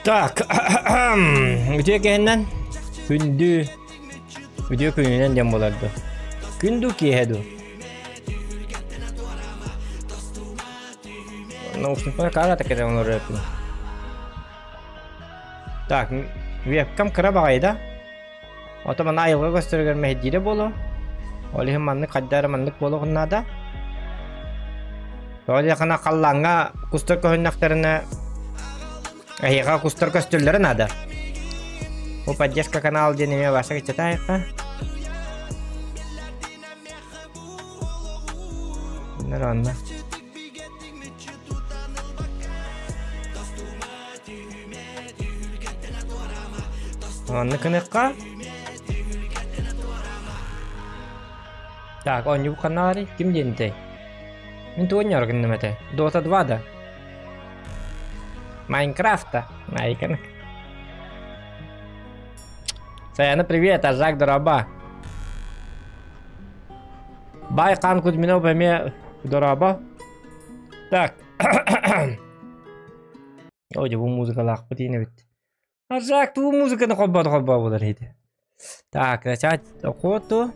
Так, үтүө киһиннэн күндү үтүө күнүнэн диэн буолар дуу. Күн дуу киэһэ дуу? Наушникпар каара такere оҥоруоппун. Так, вебкам кыра баҕайы да. Ото манна айылҕа көстөрүгэр мэһэйдиирэ буолуо. Ол иһин маннык хайда эрэ маннык буолуох наада. Тоҕо диэххинэ халлааҥҥа кустар көһүннэхтэринэ эһиэхэ кустар көстөллөрө наада. Бу поддержка канал диэн эмиэ Вася кыччатаайахха. Онно. Онно кыныхха. Так, оонньуу ханна Ким диэнтэй? Мин тугу оонньоору гынным этэ? Dota 2 да? Майнкрафта? Айканы. Саяна, привет, Ажак дороба. Бай Хан Кузьминов эмиэ дороба. Так. Ой, бу музыкалаахпыт иин эбит. Ажак туу музыканы холбоото холбоо буолар иһити. Так, начать охоту.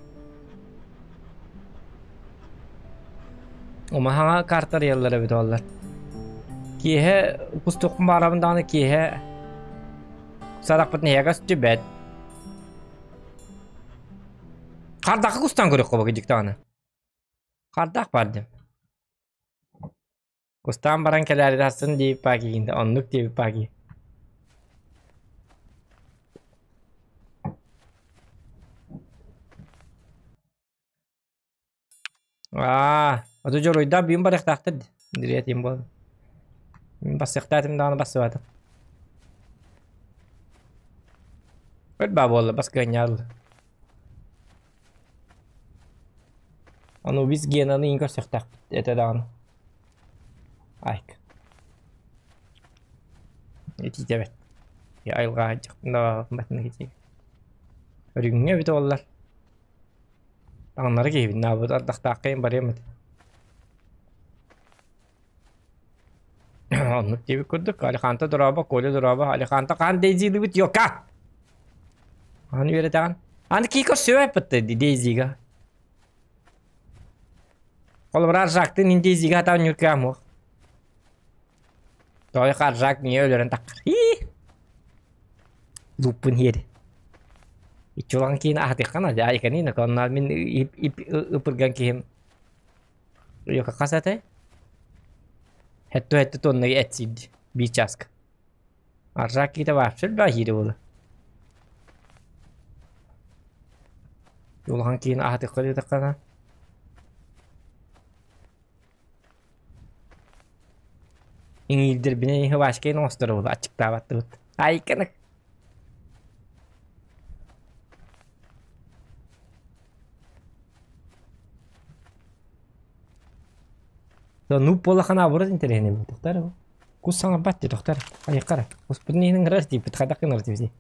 Умаһаҥа картар ыйаллар эбит оллар. Киэһэ кустукпун баарабын даҕаны киэһэ сарахпыт нэһиэгэ сүбэт. Хардахы кустан көрүөххэ бу кидьик даҕаны. Хардах баар дим. Кустаан баран кэлээри тахсын диэбит паки оннук диэбит паки. Аа, ото дьоруойдаах бүгүн барыахтаахтар дириэтим буолан. Мин бассыахтаатым даҕаны бассыбатым. Өр баа буолла бас кыанньаалла. Анубис Генаны иин көрсөхтөөхпүт этэ даҕаны. Айк. Итиитэбэт. Айылҕа дьахтын батына китигэ. Өрүҥҥэ эбит оллар. Таҥнары киһибин наабыт ардахтааххайын барыам этэ. Оннук диэбит курдук Алиханта дорообо, Коля дорообо, Алиханта хаан Дейзилыбыт йока! Аны үөрэтэҕин. Аны кии көрсүбэппит Дейзига. Холобура Аржактын ин Дейзига атаан ньуркаамуох. Той Аржак миэ өлөрөн таххар. Луппун иэри. Иччулаҕын киин аһатыахха наада айканина онно мин ыпырган киһим Йока хас этэй? Хетту хетту тонна эт сиирди биир чааска. Аржак киитэ вообще элбэх иири буолла. Улахан киин аһатыахха диэтэххинэ Иҥиирдэрбинэ иһи Васька оҥостор буолла аччыктаабаттыбыт. Айканы. Ну буоллахына абырыт интэриэһинэй буолуохтар. Кус саҥарбат дии тохтор. Айыккара. Куспутун иһин ыҥырар дииппит хайдах гынар диибит.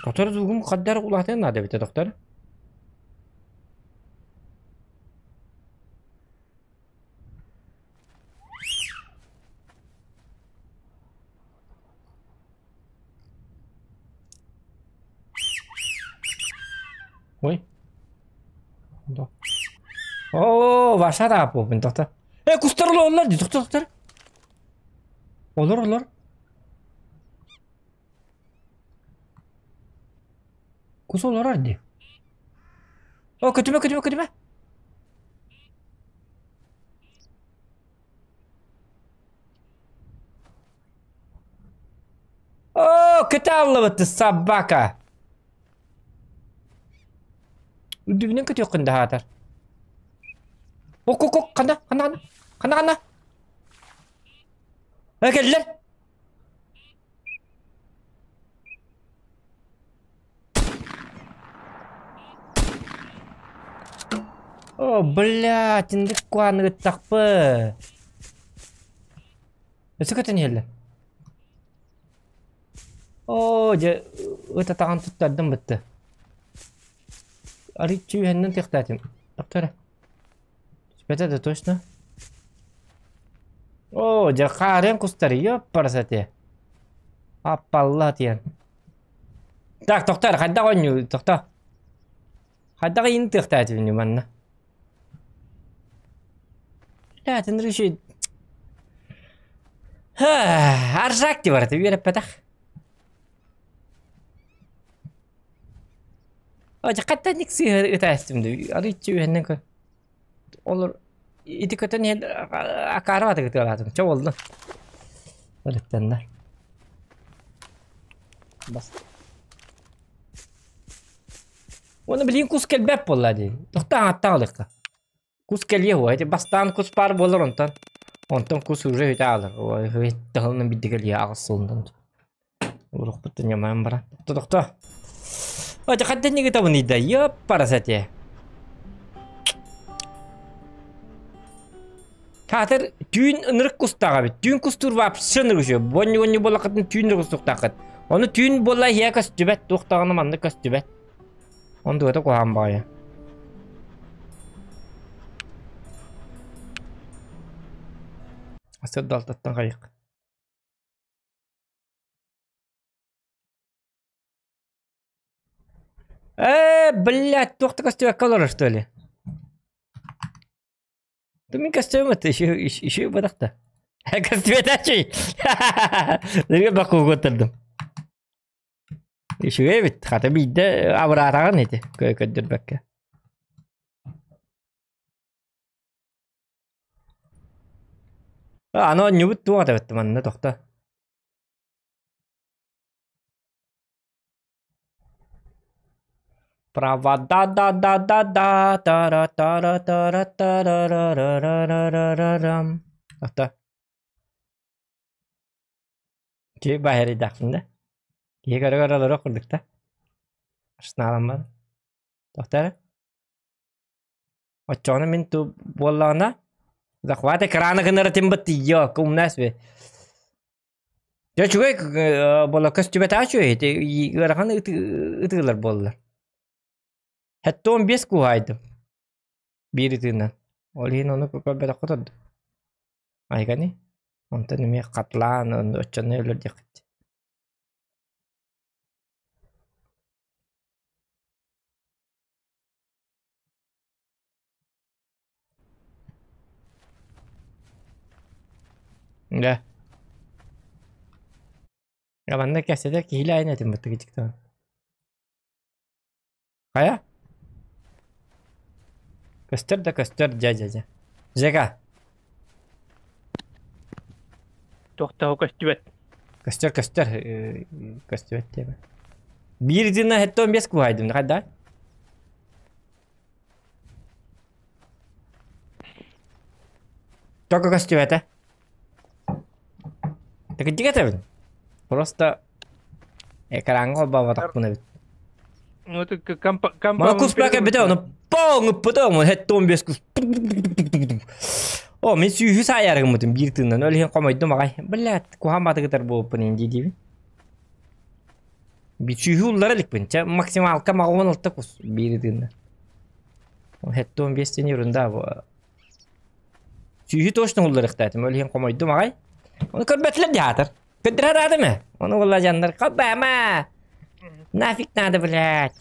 Доктор звугум хаддар улаатыан наада эбитэ доктор. Ой. Оо, ваша буолбун доктор. Э, кустар олороллор дии, доктор, доктор. Олор, олор. Кус олорор дии. О, көтүмэ, көтүмэ, көтүмэ. О, көтө аллыбыт собака. Үрдүбүнэн көтүөххүн да аатар. Ок, ок, ок, ханна, ханна, ханна, ханна, ханна. Э, кэллэр. О, бля, тиндик куаны ыттахпы. Өссө көтөн иһэллэр. Оо, дьэ, ыт атаҕын туттардым бытты. Арыыччы үһэннэн тыахтаатым. Тоқтара. Түспэтэ да точно. Оо, дьэ, хаарыан кустары, ёппарасате. Аппалла тиэн. Так, тохтор, хайдах оонньуу, тохто. Хайдах иин тыахтаатыбын манна? Атын решит. Аржак ти барыта үөрэппэтэх. Ожа хаттан сыыһа ытаастым дуу. Арыыччы үһэннэн көр. Олор ити көтөн иһэн акаары батыгы тыалаатым. Чэ болду. Өлүттэннэр. Бас. Уонна билигин кус кэлбэт буолла дии. Тохтоон аттаах ылыахха. Кус кэлиэ уо. Ити бастаан кус баар буолар онтон. Онтон кус уже үтэ аалар. Ой, тыһылынан бидди кэлиэ аҕыс сылынан. Урукпуттан ньамаан баран. Тохто, тохто. Ой, хантан нигытабын да? Ёппарасате. Таатыр түүн ынырык кустааҕа эбит. Түүн кустуур вообще ынырык үчүгэй. Бонньу-бонньу буоллаххытына түүн да кустуктааххыт. Ону түүн буолла иһэ көстүбэт, туох даҕаны маннык көстүбэт. Онтугата куһаҕан баҕайы. Сырдалтаттан хайык. Э, блядь, туох да көстүбэккэ олорор что ли? Да мин көстүбэм это еще еще бадахта. Көстүбэтээччи. Нөҥүө бакууга отырдум. Үчүгэй эбит. Хата биирдэ абыраатаҕын ити көрдөрбөккө. Аны оонньуубут туох этэбит манна тохто. Провода да да да да тара тара тара тарарарарарарарам. Ата. Киһи баһырыйдаахпын да. Киһи көрө-көрө олоруох курдук да. Арсеналым Тохто эрэ. Оччоҕуна мин ту буоллаҕына захват экрана гынар этим быт ёк умна себе. Дьэ үчүгэй буола көстүбэтэх үчүгэй ити ыарахан ытыылар буоллар. 75 кууһаайдым. Биир ытыынан. Ол иһин ону көрбөтөххө турдум. Айгани. Онтон эмиэ хатылаан оччону өлөр диэххит. Да. Я манна кэпсэтэр киһилии айан этим быттыгычыктан. Хайа? Көстөр да көстөр, дьэ дьэ дьэ. Жека. Туохтаах көстүбэт. Көстөр көстөр, көстүбэт диэмэ. Биир дина 75 куһайдым, хайда? Только көстүбэтэ. Тыкыдьык этэбин. Просто экраҥҥа холбооботохпун эбит. Ну это компа Мана куспака кэлбитэ ону поң ыппыта ону 75 кус. О, мин сүүһү саайар гыммытым биир тыыннан. Ол иһин хомойдум аҕай. Блядь, куһаҕан батыгытар буолуппун ин дии Биир сүүһү уллара иликпин. Чэ, максималка маҕа 16 кус биир тыыннан. 75 тен ерунда бу. Сүүһү точно улларыахтаатым. Ол иһин хомойдум аҕай. Ону көрбөтүлэр дии аатар. Көрдөрөр аатым ээ. Ону буолла дьоннор «Хобама! Нафиг надо, блядь!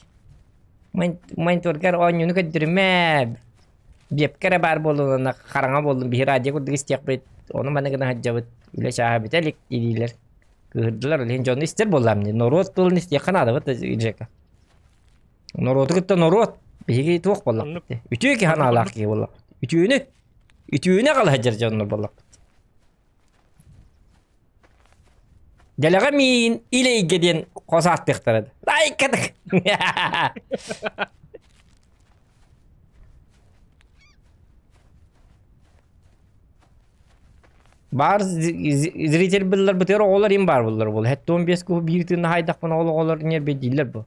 Мониторгар оонньууну көрдөрүмэ! Биэпкэ эрэ баар буоллун, хараҥа буоллун, биһи радио курдук истиэхпит, ону маны гына сылдьабыт, үлэ чааһа бүтэ илик» дииллэр. Кыыһырдылар, ол иһин дьону истэр буоллаҕым дии. Норуот тылын истиэххэ наада быт Жека. Норуоту кытта норуот. Биһиги туох буоллахпыт дии. Үтүө киһи анаалаах киһи буоллахпыт. Үтүөнү, үтүөнү аҕала сылдьар дьоннор буоллахпыт. Дэлэҕэ миин илэйгэ диэн хос ааттыахтара да. Айкатык! Баар зритель билларбытыгар оҕолор им баар буллар буол. 75 куһу биир тыынна хайдахпын ол оҕолор ньиэрбэйдииллэр бу.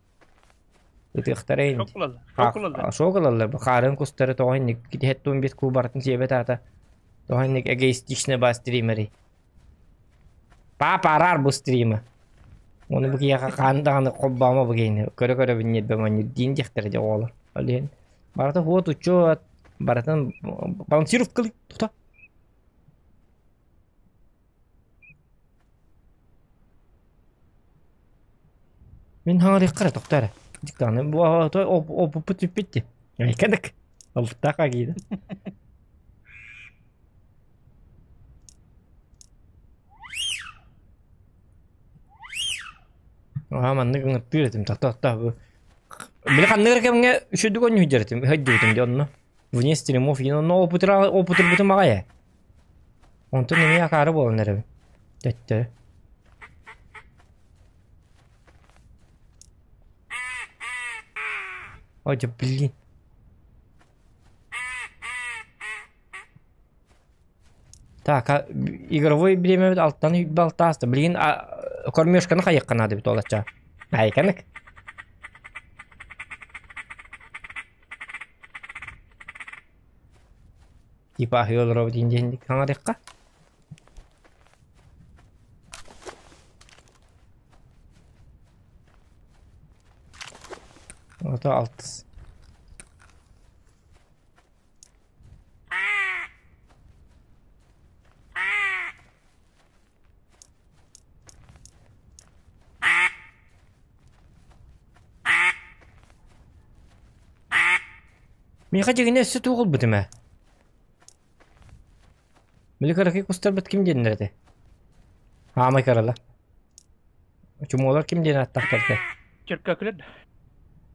Ытыахтара ини. Шок ылаллар. Шок ылаллар. Шок ылаллар. Бу хаарын кустары тоҕо инник китиһэт туон бит кубартын сиэбэт аата. Тоҕо инник эгоистичный ба стримери. Папа араар бу стримы. Оны бу киһиэхэ хаан даҕаны холбоомо бу киһини. Көрө-көрөбүн ньиэрбэм оонньуур диин диэхтэрэ дьэ оҕолор. Ол иһин барыта хуот учуот, барытын балансировкалыы тута. Мин хаҥарыахха эрэ тохтоо эрэ. Дьиктааны бу опуппут сүппүт дии. Айкадык. Опуттаах агида. Аа маннык ыҥыртыыр этим тохтоо тохтоо бу. Били ханнык эрэ кэмҥэ үчүгдүк оонньуу сылдьар этим өйдүүтүм дьэ онно. Вне стримов онно опутура опутурбутум аҕай ээ. Онтон эмиэ акаары буолан эрэбин. Төттөрү. Ой, да блин. Так, а игровой бириэмэбит алтан балтааста. Билигин кормежканы хайыахха наада эбит уолачча. Айканык. Типа аһыы олоробут диэн хаҥарыахха. Ото алтыс. Миэхэ дьиҥинэ өссө туох ылбытым ээ? Били кыракый кустарбыт ким диэннэр этэ? Аамай кырала. Чумуолар ким диэн ааттаахтар этэ? Черкакылар да.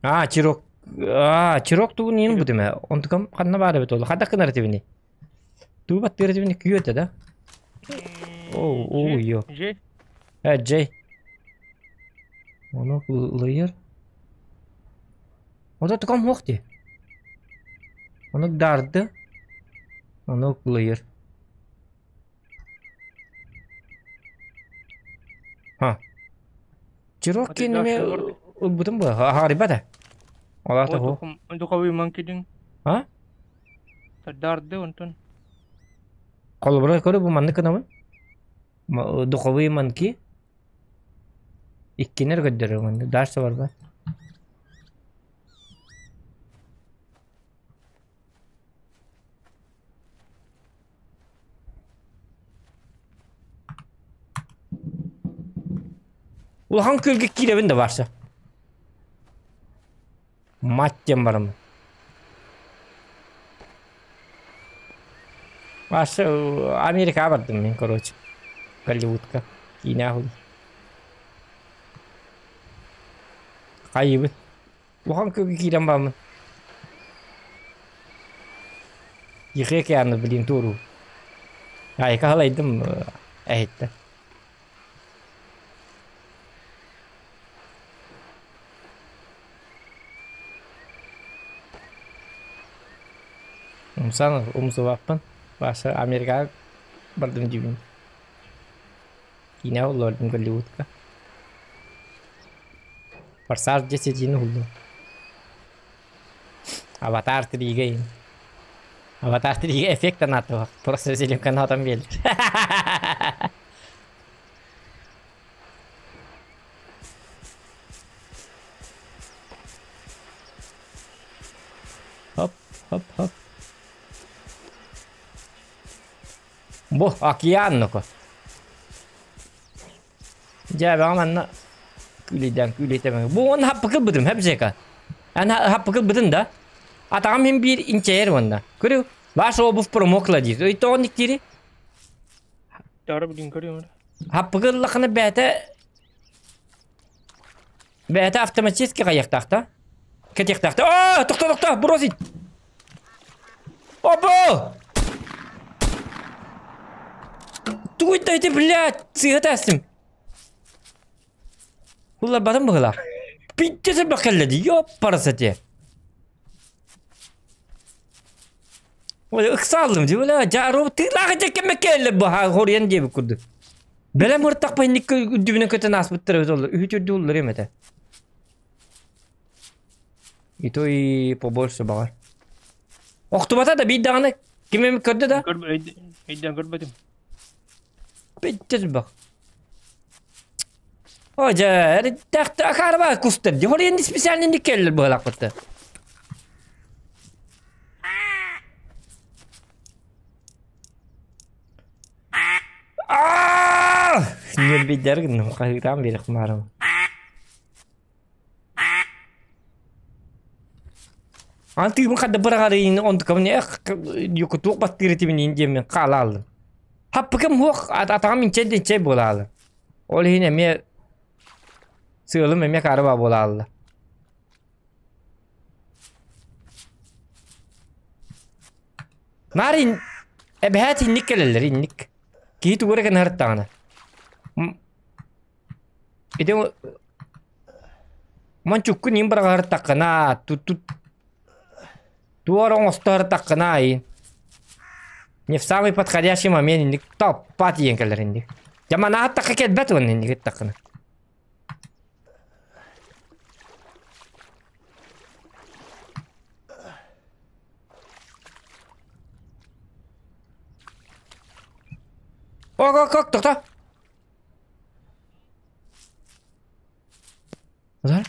Аа, чирок. Аа, чирок тугун иин ылбытым ээ. Онтукам ханна баар эбит ол? Хайдах гынар этибиний? Тугу баттыыр этибиний? Күйүө этэ да? Оо, оо, ё. Джей. Э, Джей. Ону ылыйар. Ото тукам хуох дии. Ону дарды. Ону ылыйар. Ха. Чирок кииними ылбытым бу. Аһаарыйбат ээ. Олаата ху. Духовый манкидин. А? Дарды онтон. Холобура көрө бу маннык гынабын. Духовые манки. Иккинер көрдөрөр маннык. Дальше барбат. Улахан күөлгэ киирэбин да барса. Мать диэн бараммын. Вася Америкаҕа бардым мин короче. Голливудка. Киинэ аһылын. Хайыыбын. Улахан күөлгэ киирэн бараммын. Тихий океаны, блин, туоруу. Айка халайдым эһиттэн. Умсан умсубаппын. Баша Америкаҕа бардым диибин. Киинэ олордум Голливудка. Форсаж 10 иин уһуллум. Аватар 3-гэ иин. Аватар 3-гэ эффект анаатыбах. Просто зеленканы отон биэллэр. Хоп, хоп, хоп. Бу океан ну-ка. Дьэ, манна күлүйдэн күлүйтэмэ. Бу он хаппыкыл бытым, хэп Эн хаппыкыл бытын да. Атаҕым хим биир инчэйэр уонна. Көрү, ваша обувь промокла диир. Өйтөҕөн диктири. Дары билин көрүөм. Хаппыкыллахына бээтэ бээтэ автоматически хайыахтаах Кэтиэхтээх Аа, тохто, тохто, бросить! Опа! Тугуй ити, блядь, сыыһа таастым. Улларбатым быһыылаах. Пиздец элбэх кэллэ дии, ёппарасате. Ой, ыксааллым дии, бля, дьаару тыылаах дьэ кэмэ кэллэ бу хоруйан диэбит курдук. Бэлэм ыртахпа инник үрдүбүнэн көтөн ааспыттар эбит оллар. Үһү төрдү уллар эм этэ. И то и побольше баҕар. Охтубата да биир даҕаны ким эмит көрдө да? Көр өйдөөн көрбөтүм. Бүттүс бах. О дьэ, эриттэхтэ акаарба кустар ди. Хорен специально не келлер быһалаахпытта. Аа! Ньүөлбүйдэр гынным хаһыытаан биэрэх маарым. Ан тыыбын хадда быраҕарыйын онтукабын эх юкутуох баттыыр этибин диэммин хаала аллым. Хаппыкым хуох атаҕым инчэй инчэй буолаалы. Ол иһин эмиэ сыалым эмиэ каарыба буолаалла. Наар эбэһээт инник кэлэллэр инник. Киһи тугу эрэ гынар Ити Манчуккун иин быраҕаһыртаххына тут туора оҥостоһуртаххына айын. Не в самый подходящий момент инник топпа тиийэн кэлэр инник. Дьаманааттахха кэлбэт уонна инник ыттаххына. Ок, ок, ок, тоқта. Удар.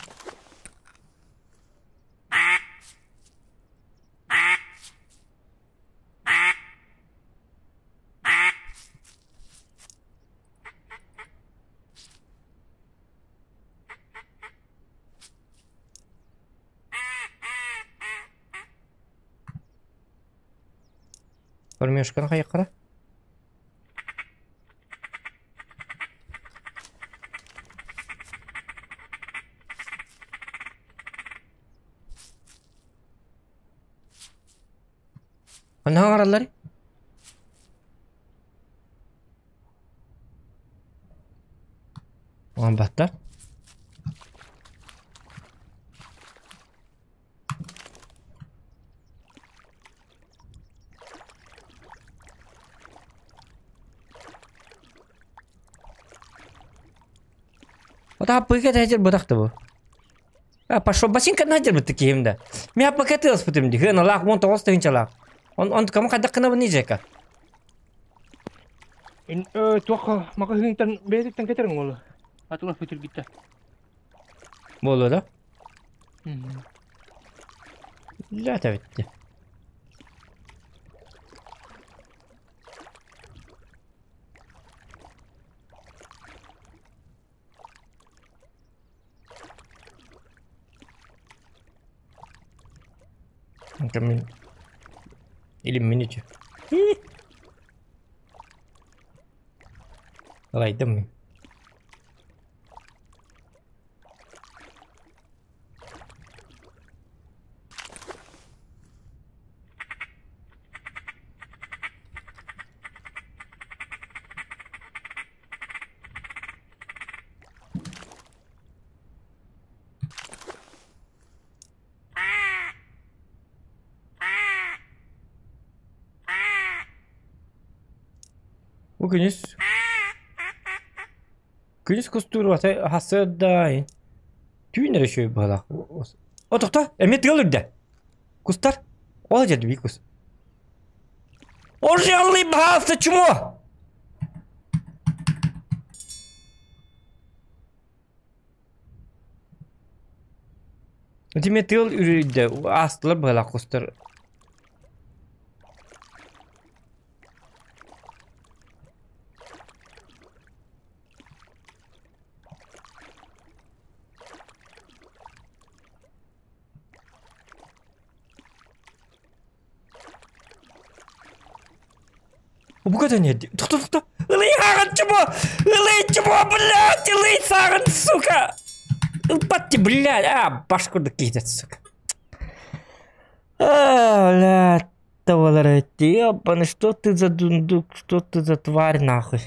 Кормежканы хайыққара? Ханна хаҥараллар? Оҥорботтор. Отааппыга тэһдьэр бытахты бу. А пошел басинка наһдьар киһим да. Мин аппака тыаспытым дии. Хыаналаах 19 тыһыынчалаах. Он он кому хайдах гынабын Жека? Ин туох маҕаһыынтан бэйэтиттэн кэтэриҥ уолу. Атылас бүтүргүттэ. Буолуо да? Лята битти. Мин или минути. Ылайдым мин. Бу күнүс күнүс кустуур хасыарда түүн эрэ үчүгэй быһыылаах. О тохто эмиэ тыал үрдэ. Кустар ол дьэ биир кус. Ожалый баһаалыста чмо! Ити эмиэ тыал үрүйдэ аастылар быһыылаах кустар. Бука да нет. Тохто, тохто. Ылый сааҕын чмо! Ылый чмо, блядь! Ылый сааҕын, сука! Ылбат блядь! А, баш курдук киһитэ, сука. А, блядь, тавалара, ебаный, что ты за дундук, что ты за тварь, нахуй?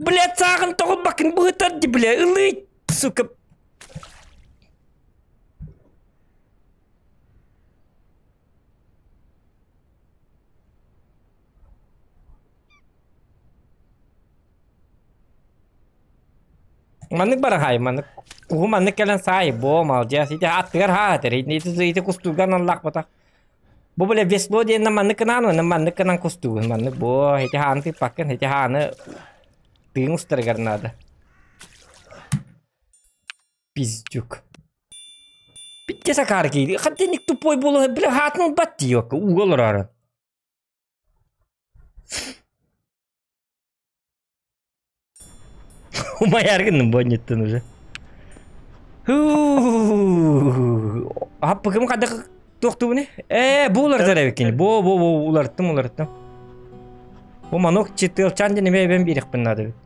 Блядь, сааҕын тоҕулбаккын быһытар ди, бля, ылый, сука. Маннык барахай, маннык куһу маннык кэлэн саай, бо молодец. Ити аттыгар хаатыр, ити ити кустууга аналлаах Бу бile весло диэннэ маннык гынан уонна маннык гынан кустуугун маннык бо ити хааны тыыппаккын ити хааны тыын устарыгар наада. Пиздюк. Питте сакаар киири. Хантиник тупой буолуо бile хаатын ылбат диэккэ ууга олорорун. Умайар гынным бонньуттан уже. Аппыкым хадах туохтубуни? Э, бу уларытар эбиккин. Бу бу бу уларыттым уларыттым. Бу манок чытыалчан диэн эмиэ эбэн биэриэхпин наада эбит.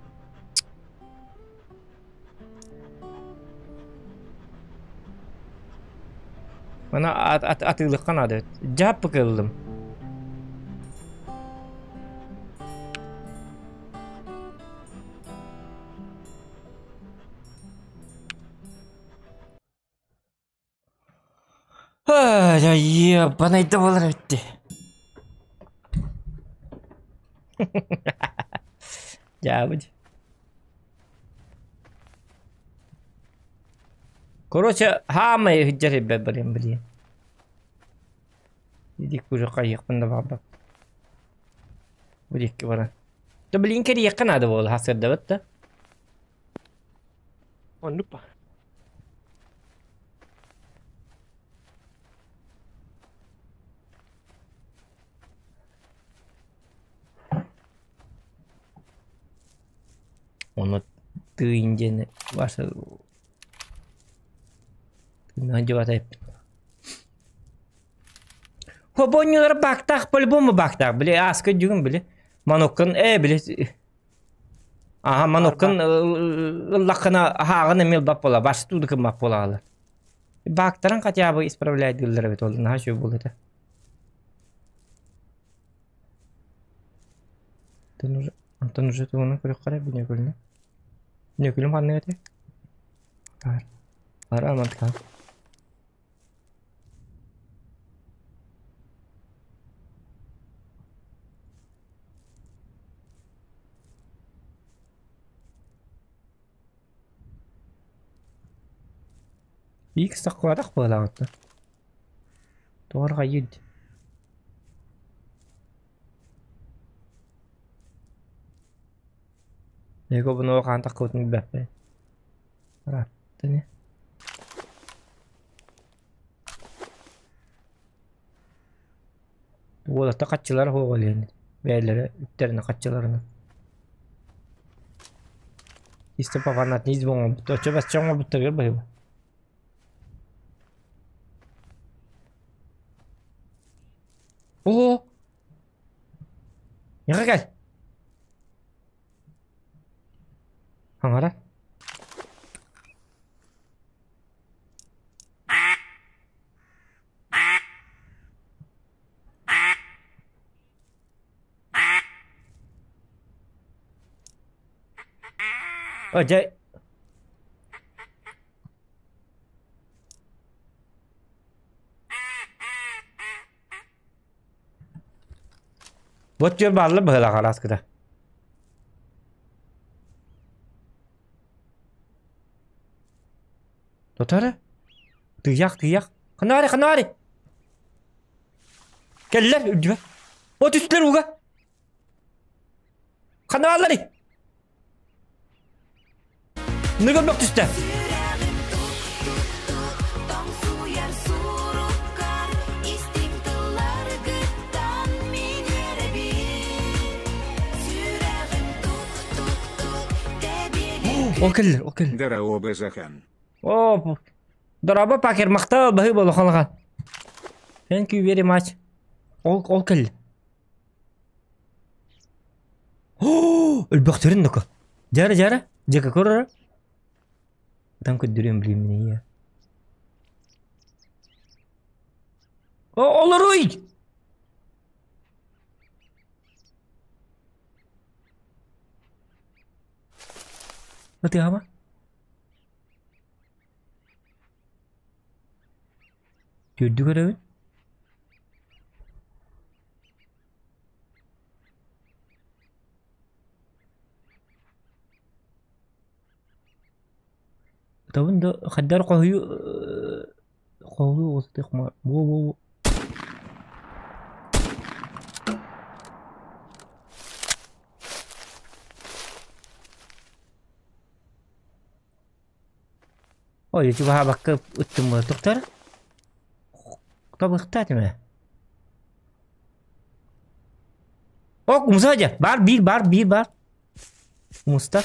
Мана атыылыхха наада эбит. Дьааппык ыллым. Ебанайда болар эбитти. Дьаабыт. Короче, хаамай ыһыддьар ирбэт барыам билиэн. Дик уже хайыахпын да баҕарбат. Бу диэки баран. Да блин кэрийиэххэ наада буолла хасырдабыт да. Оннук ба. Ону тыын диэн баса тыыннаах дьыбата эппит. Хобонньулар баактаах по-любому баактаах. Били ааска дьүгүн били. Мануккун э били Аха мануккун ыллаххына аһааҕын эмиэ ылбат буола баш тууду кыммат буолаҕалар. Баактарын хотя бы исправлять дииллэр эбит ол наһаа үчүгэй буолуо этэ. Онтон уже онтон уже тугунан көрүөххэ эрэ бүнүөкүлүнэ. Бүнүөкүлүм ханнык этэй? Баар. Баар амантка. Икс таххыбатах быһыылааҕыттан. Тоҕо эрэ хайыыр дии. Эго буну хаан таххыбытын билбэппин. Ыраатта ини. Уолаттар хаччылара суох илиһин бэйэлэрэ үптэринэ хаччыларынан. Чисто по фанатизму оҥорбут оччо бачча оҥорбуттарыгар быһыыба. Оо! Миэхэ кэл! Хаҥара. О, дьэ Вот түөр бааллар быһыылаах араскыта. Тотары? Тыйах, тыйах. Ханари, ханари! Кэллэр үрдүбэ. О түстүлэр ууга. Ханааллары! Ныгырбах түстэ. Ол кэллэр, ол кэллэр. Дорообо Захан. О, дорообо Пакер, махтал, баһыыба улахан Thank you very much. Ол, ол кэллэ. Оо, өлбөхтөрүн доко. Дьара, дьара, дьэкэ көрөрө. Там көрдөрүөм билиим я. О, олоруй! Ытыама. Төрдү көрөбүн. Ытабын да хайдах хоһуйу хоһуйу оҕустуох во во Ой, чугаһаабакка ыттым буолуохтар. Табыхтаат эмэ. О, умса дьэ, бар биир бар биир бар. Умуста.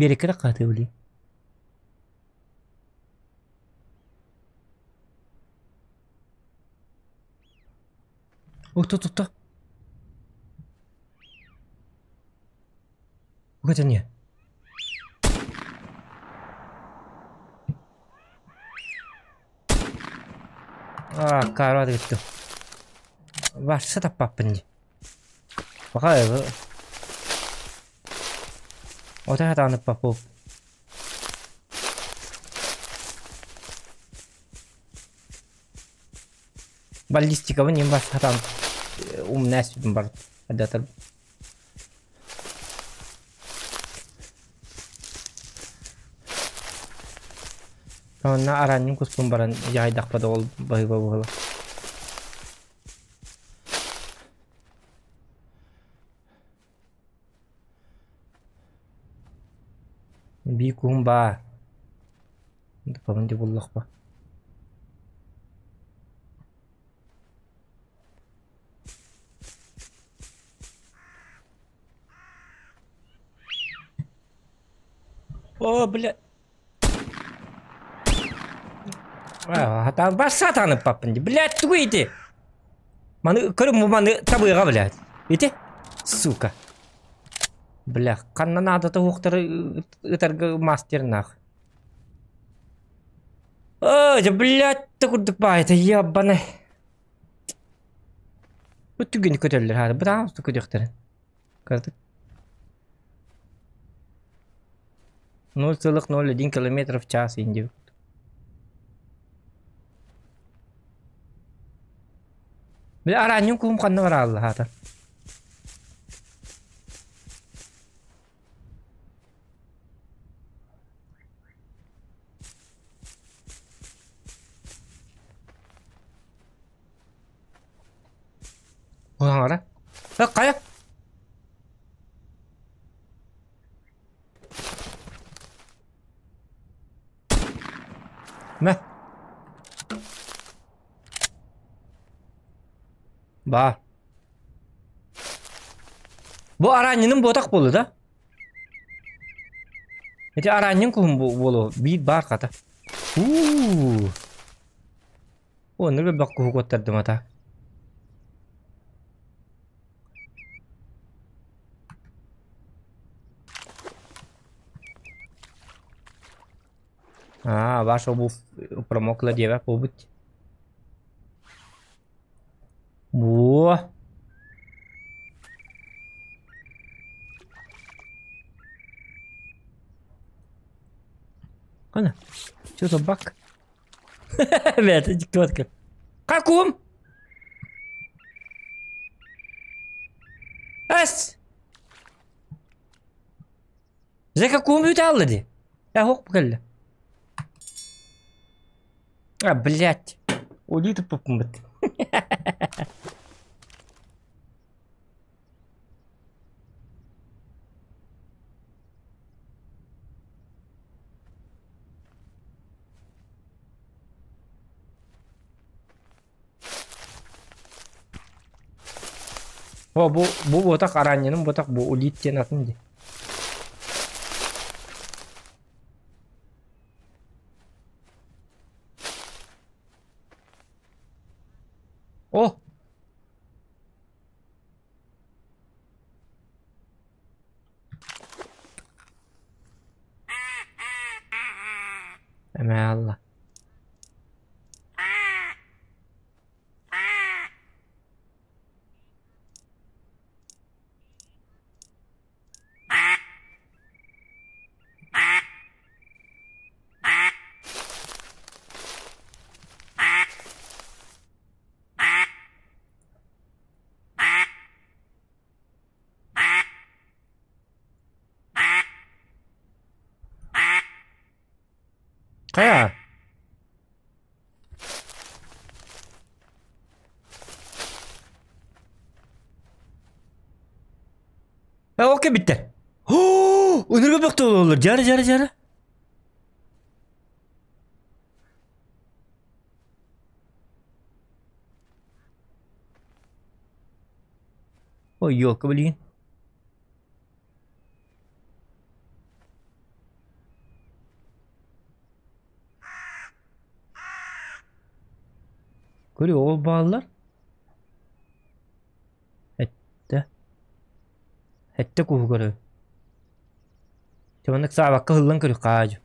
Биэрэккэ хаатыы Ой, кто? Вот они. А, карат gitti. Varsa da pappın. Bakay O da hatanı papu. Баллистикабын им бас хатан умнас бар адатыр. Онна аранньым куспун баран дьаһайдахпа ол баһыыба буола. Бии куһум баа. Дупабын ди буллахпа. О, бля. А, бассатаны папын блядь, тугу ити? Маны көрүм маны табыга, блядь. Ити? Сука. Бля, ханна надо туохтары ытарга мастер нах. Ой, да, блядь, ты курдук баайта, ебаный. Бу түгүн көтөллөр хады, бу ту көтөхтөр. Көрдүк. 0,01 километров в час инди. Бля, араньым куум ханна бар алла хата. Ара. Кая? Мә. Ба. Бу араньының ботак болу да? Эти араньын кулун болу. Бир бар ката. Уу. О, ныры бак куху коттардым ата. А, ваша обувь промокла, дева, побыть. Во. Ана, что за баг? Бля, это диктатка. Каком? Ас! За каком аллади? Я хок покалля. А, блядь. Улиты попмыт. О, бу ботак араньяның ботак бу улит тен атын ди. О! Эме алла. Хайа? Э, окей bitti. Өнөргө бөхтө олор. Жары, жары, жары. Ой, ёлка, блин. Көрү ол бааллар. Эттэ. Эттэ куһу көрө. Чабаннык саабакка ыллан көрү хаажы.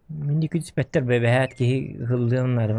Мин икки түспэттэр бэбэһээт киһи ыһыллыан наада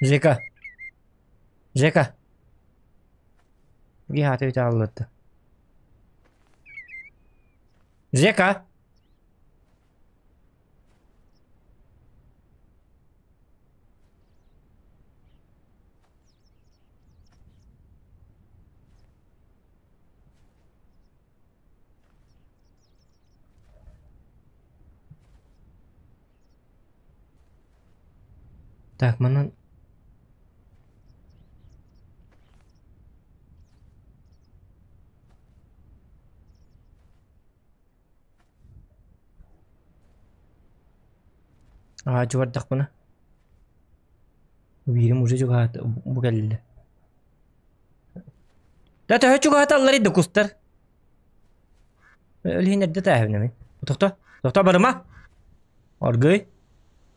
Жека. Жека. Гиһааты бүтэ аллырды. Жека. Так, манан Аа дьугардахпына биирим уже чугаһаата бу кэллэ. Да төһө чугаһаталлар да кустар. Өлүһүн эрдэ тааһыбынамын. Тохто, тохто барыма. Аргый.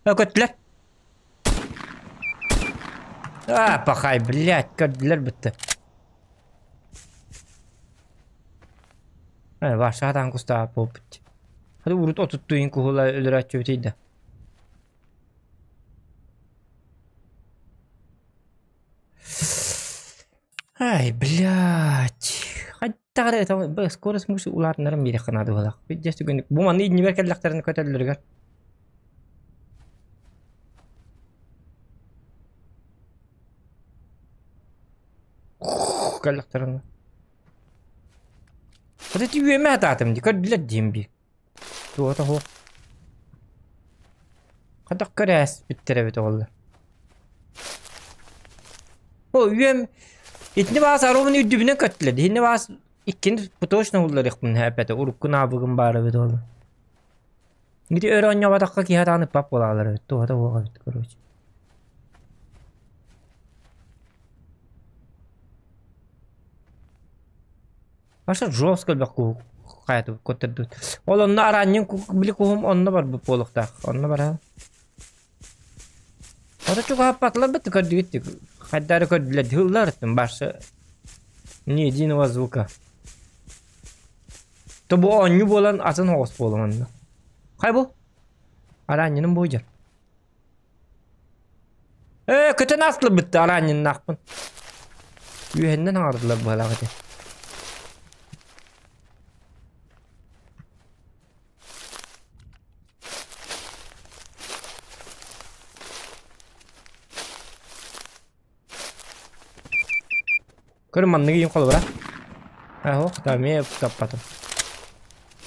Көттүлэр. А, пахай, блядь, көрдүлэр бытты. Э, ваша кустаа буолбут. Hadi урут отуттуйун куһула өлөрөөччүбүтүй да. Ай, блядь. Хайдах эрэ скорость мушу улаатыннаран биэриэххэ наада буоллах. Дьэ түгэнник бу манны иннибэр кэллэхтэринэ көтөллөрүгэр. Кэллэхтэринэ. Вот эти үөмэ атаатым ди көрдүлэр диим би. Туота хуох. Хайдах көрөөс бүттэр эбит оҕолор. О, үөм итини баас аруумун үрдүбүнэн көттүлэр. Итини баас иккини точно улларыахпын эппэтэ. Урукку наабыгым баар эбит ол. Ити өр оонньооботоххо киһи атаҕын ыппат буолаалар эбит. Туота суох эбит, короче. Маша жестко элбэх куһу хайатыбыт көттөрдүбүт. Ол онно араанньын били куһум онно барбыт буолуохтаах. Онно баран. Ото чугаһаппатылар бит көрдүгүт хайдары көрдүлэр дьыллар барса ни единого звука. То бу оонньуу буолан атын оҕус буолан онно. Хай бу? Араанньыным буйдьар. Ээ, көтөн астылбытты араанньыннаахпын. Үөһэннэн аҥардылар быһалаах этэ. Көр манныгы ийин холобура. Аһо, эмиэ таппатым.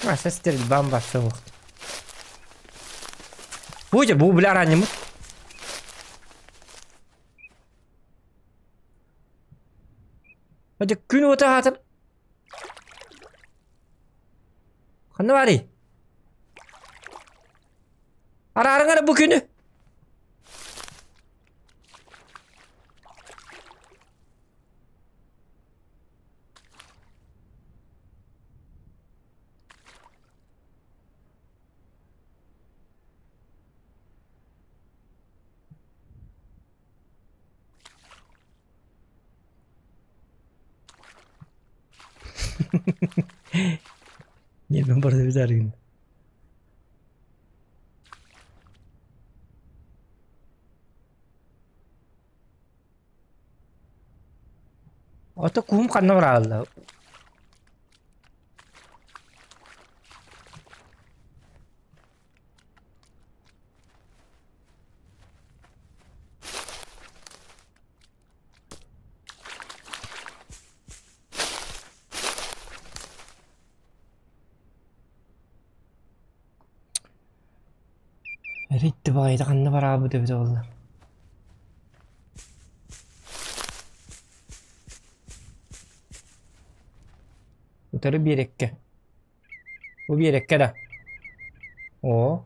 А, стрельбам барса суох. Бу бу бля араанньыммыт. Дьэ күн уота аһаатар. Ханна баарый? Араарыҥ эрэ бу күнү. Ньиэрбэм барыта бүтэргин. Ото куһум ханна бараалла? Эрийдэ баҕайыта ханна бараабыт эбитэ буолла? Утары биэрэккэ. Бу биэрэккэ да. Оо.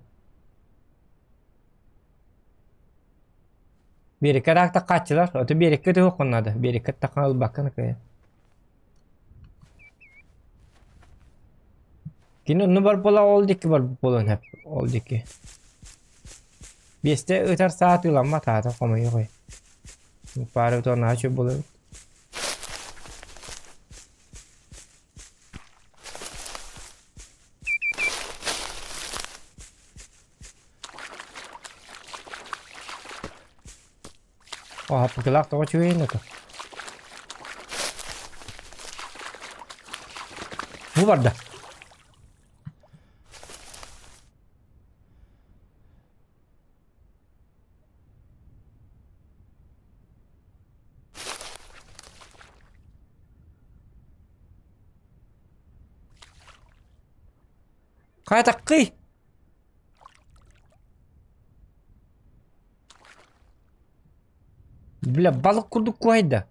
Биэрэккэ ыраахтаххааччылар, ото биэрэккэ түһүөххүн наада. Биэрэккэ таххан ылбаккын кыайан. Кини онно бар буола ол диэки бар буолуон сөп. Ол диэки. Биэстэ ытар саа атыыламмат аата хомойуох. Паары утуон наһаа үчүгэй буолар. Оһаппыкылаах тоҕо үчүгэйин ото. Бу барда. Хайа таккый? Бля, балык курдук куһайда.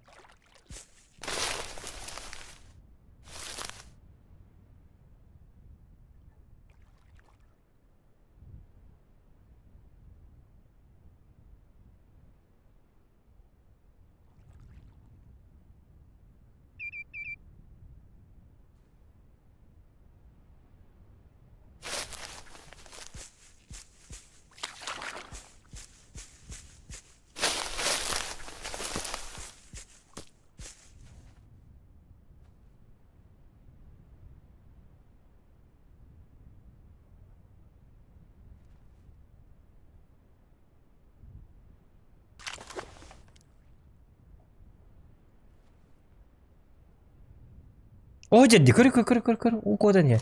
О, дядя, көр, көр, көр, көр, көр, укодан я.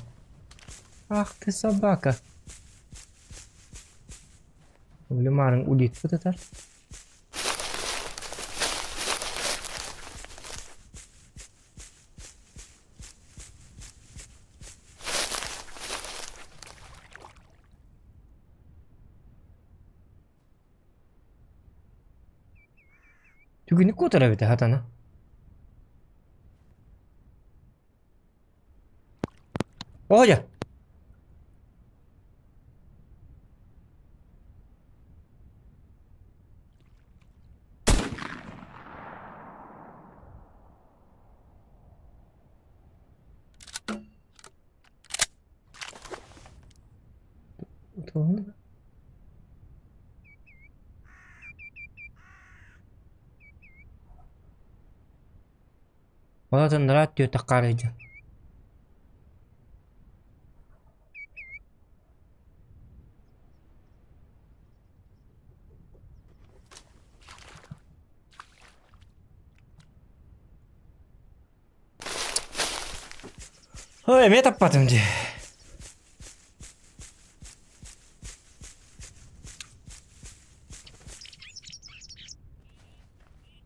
Ах ты собака. Блюмарын улит бытатар. Түгүнүк куотар эбитэ хатана. Оля! Олотуннара түөтэххаарыйдьа Ой, эмиэ таппатым дии.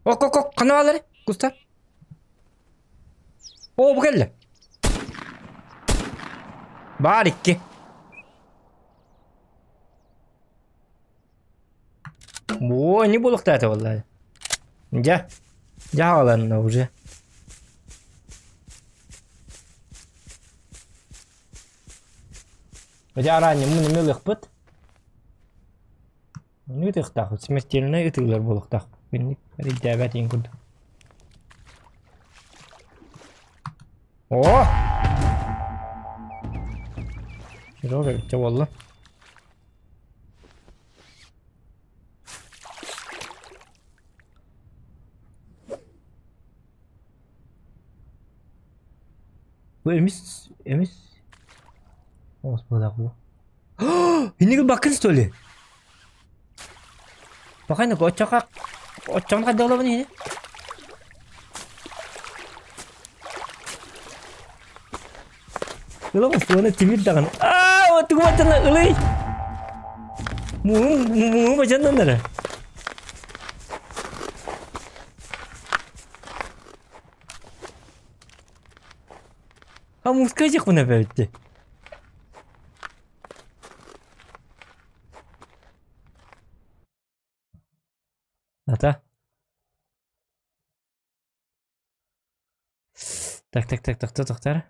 Ок, ок, ок, ханна бааллар? Куста. О, бу кэллэ. Баар икки. О, не буолуохтаата буолла. Дьэ, дьэ аҕаланна уже. Дьэ араанньаммын эмиэ ылыахпыт. Ону ытыахтаахпыт, смертельнай ытыылар буолуохтаахпыт. Инник эрэйдээбэт иин курдук. О! Серега, чэ буолла. Бу эмис, эмис. Господа бу. Инники бакын что ли? Бакайны оччока оччоҥ хайдалабын ини. Ылабын суона тимир даҕаны. Аа, тугу баччана ылый. Муҥум муҥум баччаннан эрэ. А музыка жакпын эбээбитти. Ата. Так, так, так, тохто, тохтор.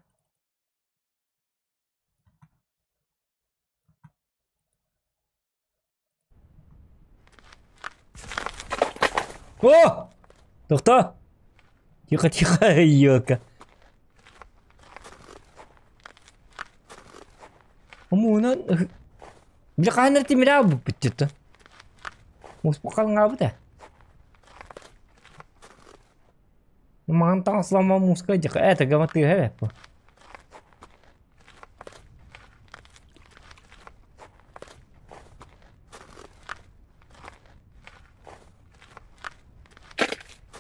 О! Тохто! Тихо, тихо, елка. Омуунан били хаһан эрэ тимирэ аалбыппыт дьиттэн. Муспут халыҥаабыт ээ. Маҥан таҥаслама мууска дьэ ээ тыгама тыаһа эбээт бу.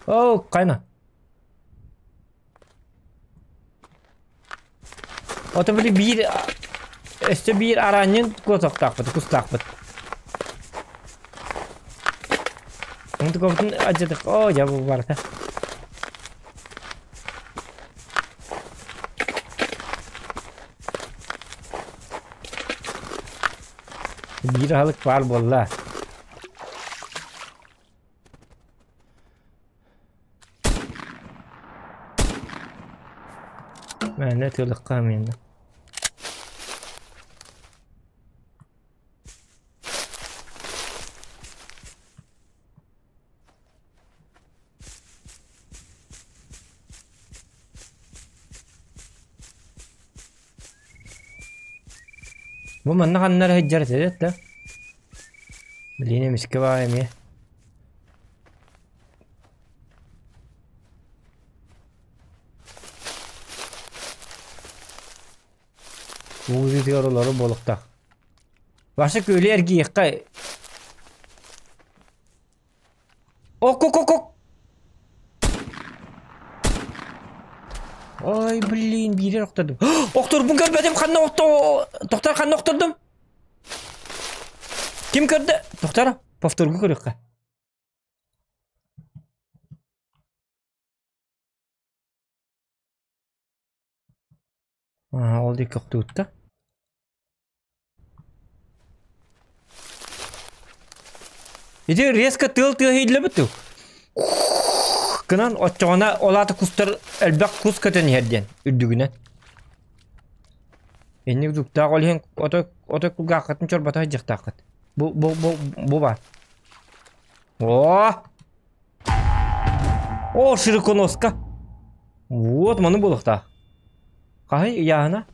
Оо, хайна. Ото били биир өссө биир араанньын куотуохтаахпыт, кустаахпыт. Онтукабытын адьатых, оо, дьэ бу барыта. Биир аһылык баар буолла. Мээнэ тыалыкка миэнэ. Бу манна ханна эрэ сылдьар этэ да? Блин, эмискэ баҕайы эмиэ. Уу сытыгар олору буолуохтаах. Ваша күөлү эргийиэххэ. Ок-ок-ок-ок! Ой, блин, биирэр охтордум. Охторбун көрбөтүм, ханна охто... Тохтор, ханна охтордум? Ким көрдө? Тохтор, повторгу көрүөххэ. Аа, ол диэки охтубутта. Ити резко тыал тыаһа иһиллибит дуу? Гынан оччоҕуна ол аата кустар элбэх кус көтөн иһэр диэн үрдүгүнэн. Инник дуктаах ол иһин отой отой кулгааххытын чорбото сылдьыахтааххыт. Бу бу бу бу баар. О! О, широконоска. Вот маны буолуохтаах. Хаһый ыйааһына?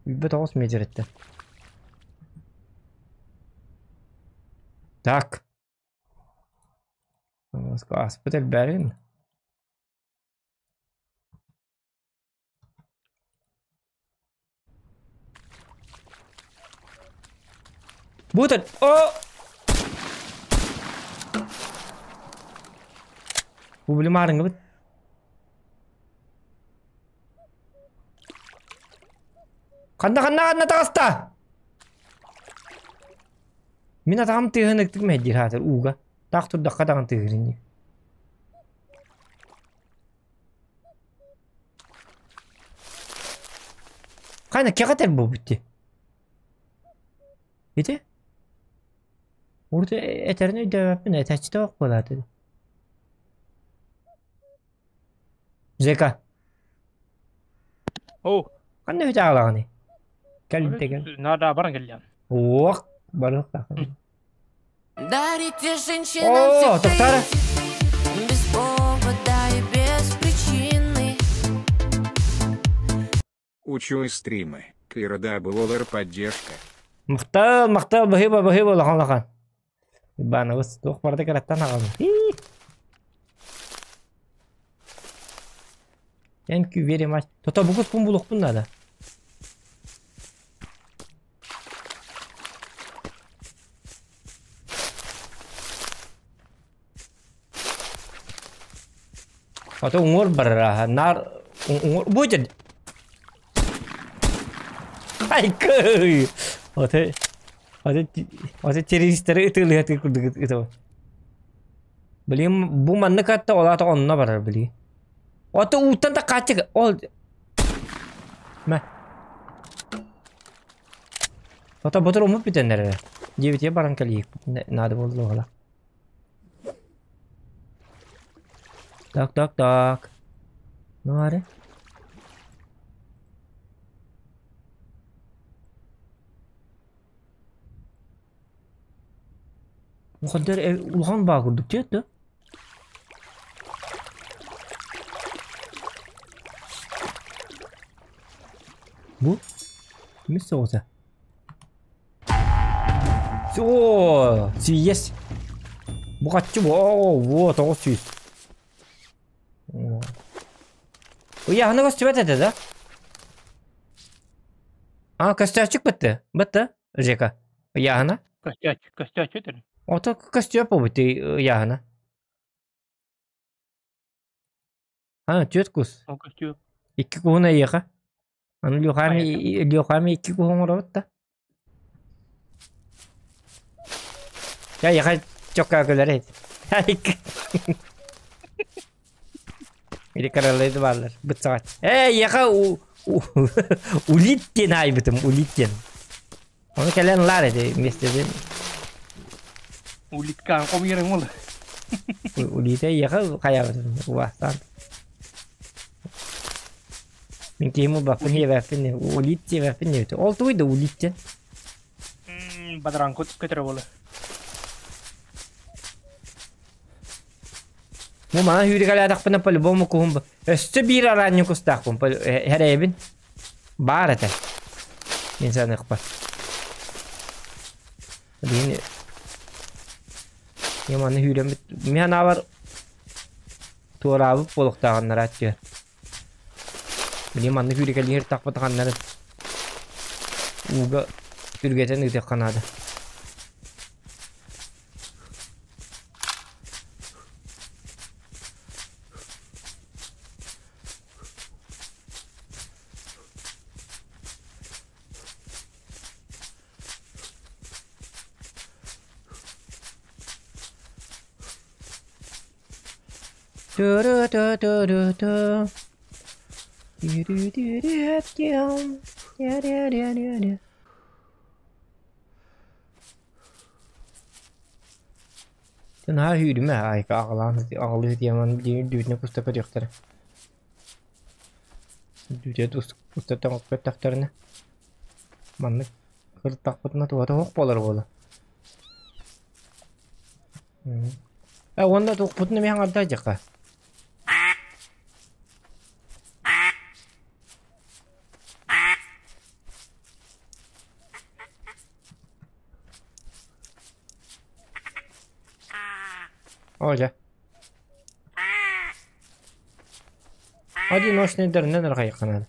29 метр Так. Ааспыт элбээрин. Бу О! Бу били маарыҥҥыбыт. Ханна ханна ханна таҕыста? Мин атаҕым тыаһын ыктык мэһэйдиир хаатыр ууга. Таах турдахха даҕаны тыаһыыр ини. Хайна кэҕэ этэр буолбут дии. Ити? Урут этэрин өйдөөбөппүн, этээччитэ суох буолааты. Жека. О. Ханна үһү аҕалаҕыный? Кэлбитэ кэл. Наада баран кэллиэм. Уох, барыахтаахпын. Дарите женщинам О, тоқтар. Без повода и без причины. Учуй стримы. Кира Даблолар поддержка. Махтал, махтал, баһыыба, баһыыба, улахан улахан. Ивановыз, туох барда кыраттан аҕалын. Thank you very much. Tota бу куспун булуохпун наада. Ото уҥуор барара наар уҥуор бу дьэ Айкы! Ото ото ото террористары ытыалыһатыы курдук ытабын. Блин, бу маннык атта ол аата онно барар били. Ото ууттан да хааччык ол Мэ. Ото ботур умут бүтэн эрэр. Диэбитигэр баран кэлиэхпит наада буолла Так, так, так. Ну, аре. Улахан улахан баа курдук дии да? Бу? Кимис соҕуса? Оо, сийиэс. Бу хаччы бу, оо, во, 900. Ыйааһына көстүбэт этэ да? А, көстөөччүк бытты. Бытты, Жека. Ыйааһына. Көстөөччү, көстөөччү этэр. Ото көстүө буолбут ыйааһына. А, түөрт кус. Ол көстүө. Икки куһун эйиэхэ. Аны Лёхами, Лёхами икки куһун оҥоробут да. Я яха чокка көлөр эт. Или каралайды баалар. Бытсаҕач. Ээ, яха улит диэн айбытым, улит диэн. Оны кэлэн лаар эти местеден. Улиткаан хомуйарыҥ ол. Улита яха хаябытым, убаастаан. Мин киһим убаппын иэбэппин, улит диэбэппин диэбит. Ол тугуй да улит диэн? Бадараан көтөрө буолар. Бу мана сүүрүкэлээтэхпинэ по-любому куһум өссө биир араанньы кустаахпын эрэйэбин баар этэ. Мин саныахпар. Билигин маны сүүрэммит мин санаабар туораабыт буолуохтааҕыннара аттыгар. Билигин маннык сүүрэкэлиир тахпатаханнары ууга үргэтэн ыытыахха наада. Ту-ру-ту-ту-ру-ту. Дьэ наһаа сүүрүмэ айка аҕалаан аҕалыы сытыаман билигин үрдүбүтүнэн куста көрүөхтэрэ. Үрдүбүтүгэр устаттан көттөхтөрүнэ маннык кырыттахпытына туһата суох буолар буолуо. Э уонна туохпутун эмиэ хаҥарда дьахха. Оо дьэ. Одиночныйдарынан арҕайыахха наада.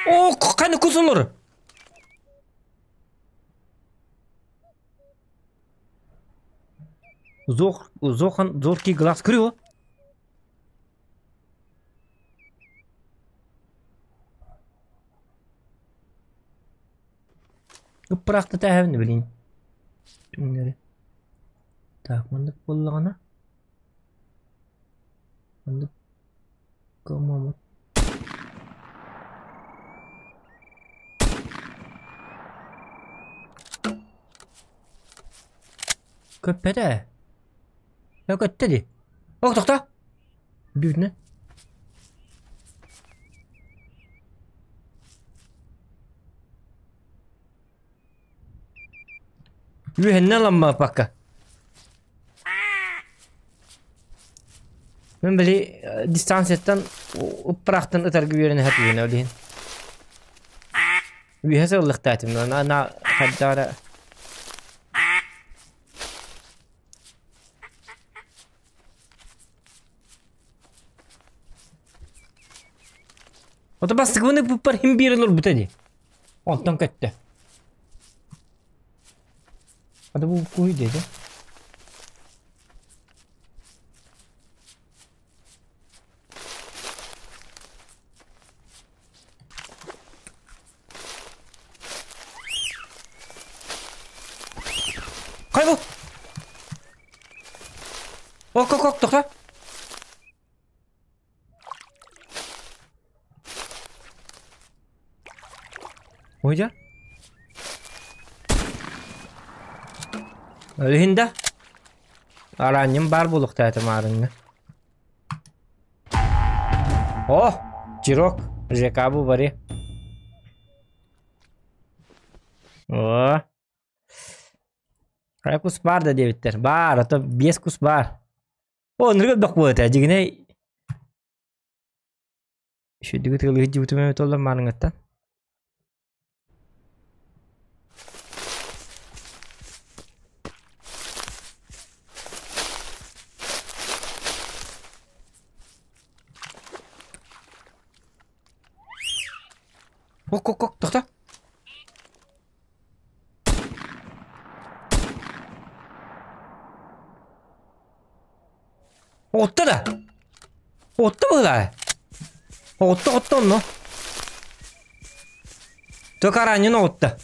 Оо, ханна кус олор? Зох, зохан, зоркий глаз крыло. Ыппыраахта тээһэбин билин. Түҥнэри. Так, маннык буоллаҕына. Маннык комомут. Көппөтө. Көттө дии. Ох, тохто. Бүтүнэ. Үөһэннэ ламмаппакка. Мин били дистанцияттан ыппыраахтан ытарга үөрэнэ сатыыбын ол иһин. Үөһэ сыллыктаатым на хайдах эрэ. Ото бастакыбын ыппыппар хим биэрэн олорбута дии. Онтон көттө. Ата бу куһуй диэтэ. Хайбыл! Ок, ок, ок, тоқта. Ойда. Өлүһүн да. Араанньым баар буолуохтаата маарыҥҥа. О, Чирок, ЖК-бу бары. О. Хайа кус баар да диэбиттэр. Баар, ото биэс кус баар. О, оннук элбэх буолуо этэ. Дьигинэ Үчүгэйдик ытыалыы сылдьыбытым эбит буоллар маарыҥҥыттан. Ок, ок, ок, тохто. Отто да? Отто быһылаа. Отто, отто онно. Только араанньын оҕутта.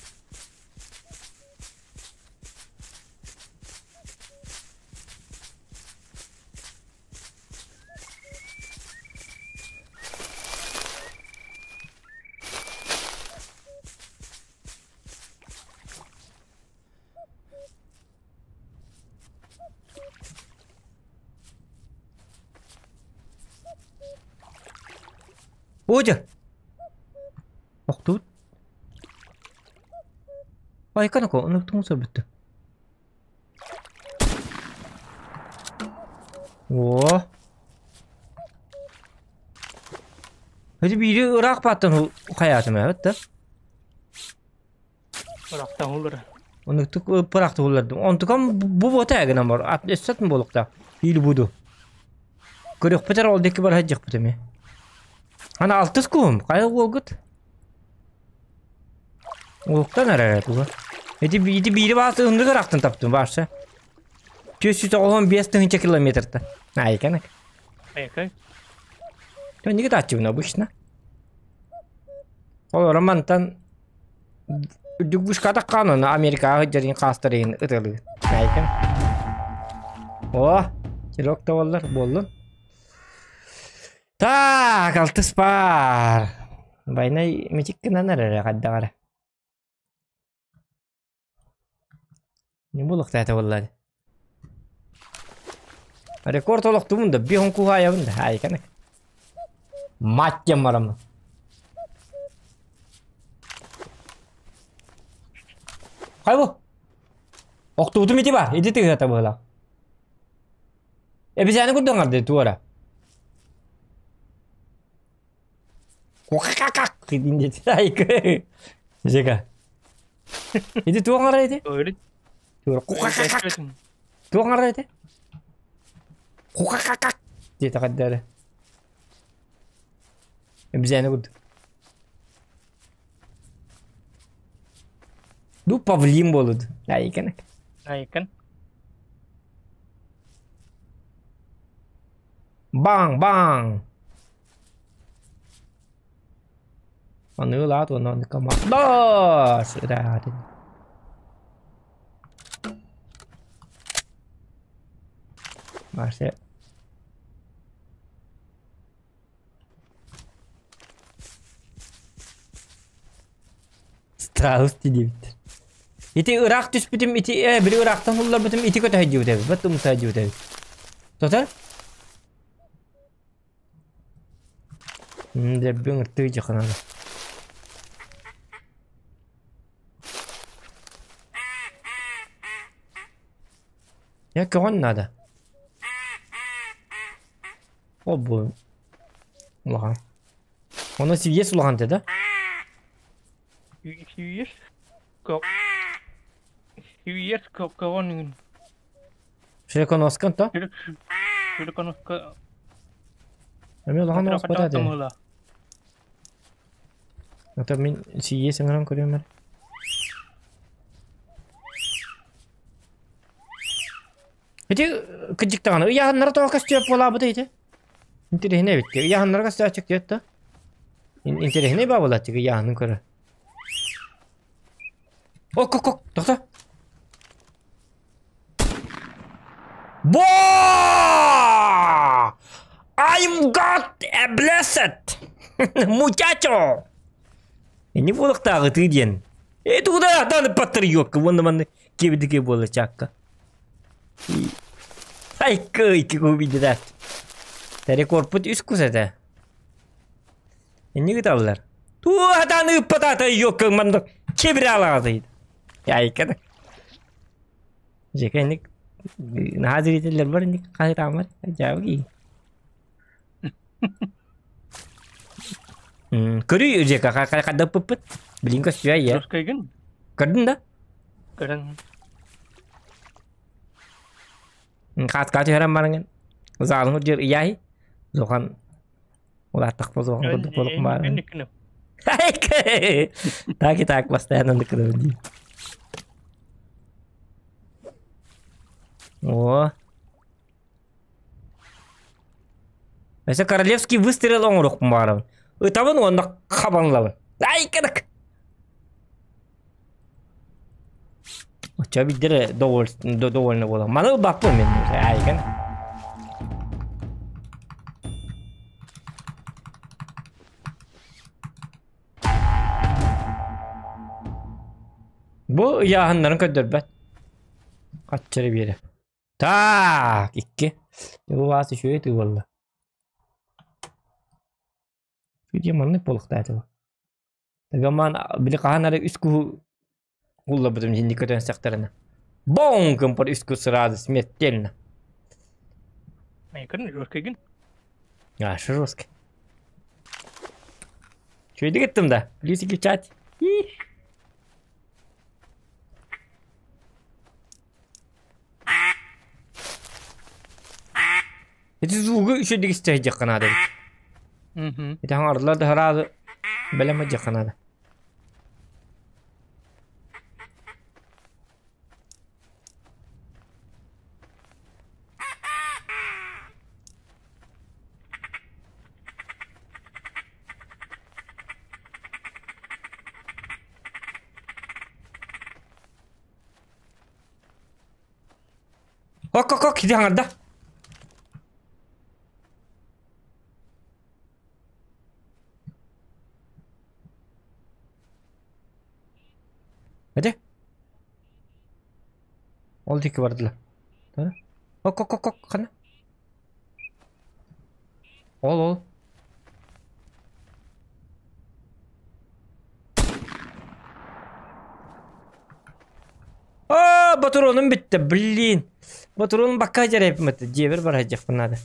Ой, Охтубут. Айканако, ону тугун сорбутtu. О. Hadi биири ыраах бааттан хайаатым эбит да. Бырахтан улар. Оннуктук бырахты улардым. Онтукам бу бота гынан бар. Ат өссөтүн буолуктаах. Или буду. Көрүөхпүтэр ол диэки бара сылдьыахпыт эмиэ. Ана алтыс куһум. Хайа уолгут? Улуктан эрэр туга. Ити ити биири баас ыннык ырахтан таптым баарса. 495 тыһыынча километрта. Айканак. Айкай. Төннүгү тааччыбын обычно. Ол романтан Дүгүшкатах хаан Америкаҕа сылдьарын хаастарыйын ытылыы. Айкан. О, сирок да боллар, буоллун. Так, алтыс баар. Байнай мичик гынан эрэр хайдах эрэ. Не буолуохтаата буолла. Рекорд олохтубун да, биһон куһаайабын да, айканы. Мать диэн бараммын. Хай бу. Охтубутум ити бар, ити тыгыта быһыла. Эбизэни курдук арды туора. Кукакакак диэн айкы. Жека. Ити туох оҥорор ити? Öyle. Туора кукакакак. Туох оҥорор ити? Кукакакак диэтэ хайдары. Эбизэни курдук. Ну, павлин буолуд. Айкан. Айкан. Баҥ, баҥ! Аны ылаат уонна оннукка мас ыраатын. Марсе. Страус диэбиттэр. Ити ыраах түспүтүм, ити э, били ыраахтан ылларбытым ити көтө сылдьыбыт эбит, бат умса сылдьыбыт эбит. Тотор? Дьэбби ыҥыртыы дьаханана. Я көҕөн наада. Ол бу улахан. Онно сибиэс улахан да? Сибиэс Сибиэс көҕөн Широконоска то? Широконоска Эми улахан оспот этэ. Ото мин сийиэ саҥаран көрүөм эрэ. Ити кыдьык даҕаны ыйааһыннара тоҕо көстүөп буолаабыта ити? Интэриэһинэй эбит. Ыйааһыннара көстөөччүк диэт да. Интэриэһинэй баа буолааччы ыйааһынын көрө. Ок, ок, ок, тохто. Бо! I'm got a blessed! Muchacho! Ini буолуохтааҕы тыы диэн. Э тугуда атааны патриотка уонна манна киэбидики буола чаакка. Айкы ики кубидидат. Рекордпут үс кус этэ. Инни гыталлар. Туохатааны ыппатаата йокка манна кебире алаҕатый. Айка да. Жека инник наһаа зрителлэр бар инник хаһыытааммат дьаабы Көрүй Жека хадаппыппыт. Билин көстүө я. Көйгүн? Көрдүн да? Көрөн. Хаатка түһэрэн бараҥын. Заалың үрдүгэр ыйааһый. Зохан улааттахпа зохан курдук буолук баар. Так и так постоянно ныкырабын дии. О. Өссө королевский выстрел оҥоруохпун баҕарабын. Ытабын уонна хабанлабын. Ай, кадак! Оччо биддер довольна буолан. Маны ылбаппын мен. Айган. Бу ыйааһыннарын көрдөрбөт. Хаччары биэрэ. Так, икки. Бу баас үчүгэй тыы буолла. Видео маннык буолуохтаах Гаман били хаһан эрэ үс куһу уллабытым дьинник көтөн сехтерine. Бон кымпар үс кус сразу смертельно. Айкын жесткийгин. А, жестко. Чуйды кеттим да. Плюсики в чате. Ити звугу үчүгэй истэ наада эбит. Ити хаҥардылар да сразу бэлэм сылдьыахха наада. Ок, ок, ок, ити хаҥарда. Ити. Ол диэки бардылар. Ок, ок, ок, ок, ханна? Ол, ол. Аа, батуронум бүттэ, блин. Батуронум бакка дьэрэйпим этэ, дьиэбэр бара сылдьыахпын наада.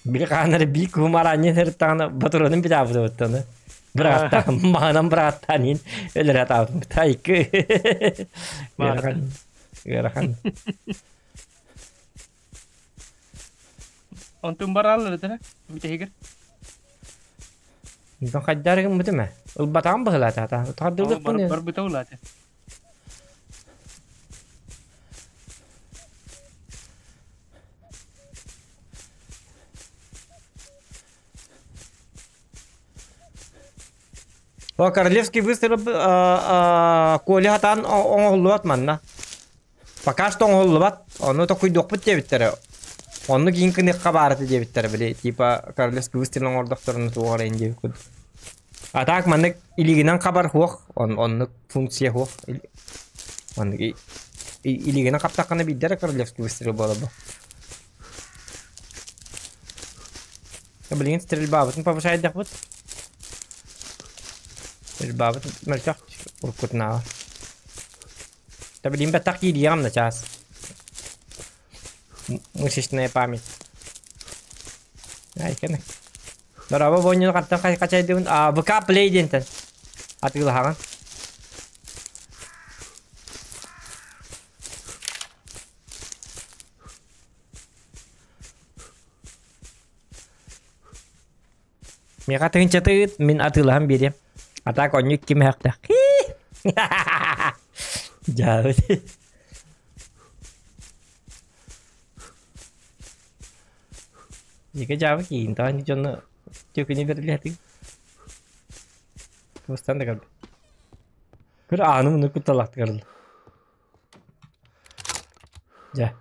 Били хаһан эрэ биир куһум араанньан сырыттаҕына батуронун битаабытыбыттан бырааттаан маһынан бырааттаан иһин өлөрө атаабытым тайкы ыарахан ыарахан Онтун барааллар этэ бүтэһигэр. Онтон хайдары гыммытым ээ ылбатаҕым быһылаата тардылыахпын Барбыта улаата. О, королевский выстрел Коля хатаан оҥоһуллубат манна. Пока что оҥоһуллубат. Ону токуйдуохпут диэбиттэрэ. Онну киин кыныахха баарата диэбиттэрэ били типа королевский выстрел оҥордохторуна туох эрэ диэбит курдук. А так маннык илигинэн хабар суох. Оннук функция суох. Маннык илигинэн хаптаххына биирдэ эрэ королевский выстрел буолар бу. Билигин стрельбабытын повышайдахпыт. Стрельбабыт мөлтөх уруккутунааҕар. Да билигин баттах киириэҕим да чаас. Мышечная память. Айканы. Дорообо буонньуну хантан хачайдыбын? А, ВК Play диэнтэн атыылаһаҕын. Миэхэ тыһыынчата ыыт, мин атыылаһан биэриэм. А так онньу икки мөһөхтөх. Дьаабыт. Дьигэ дьаабы киин таҕан дьону түөкүнү бэрилээтиҥ. Кыбыстан да көрбүт. Көр ааны муну кутталаахтык Дьэ.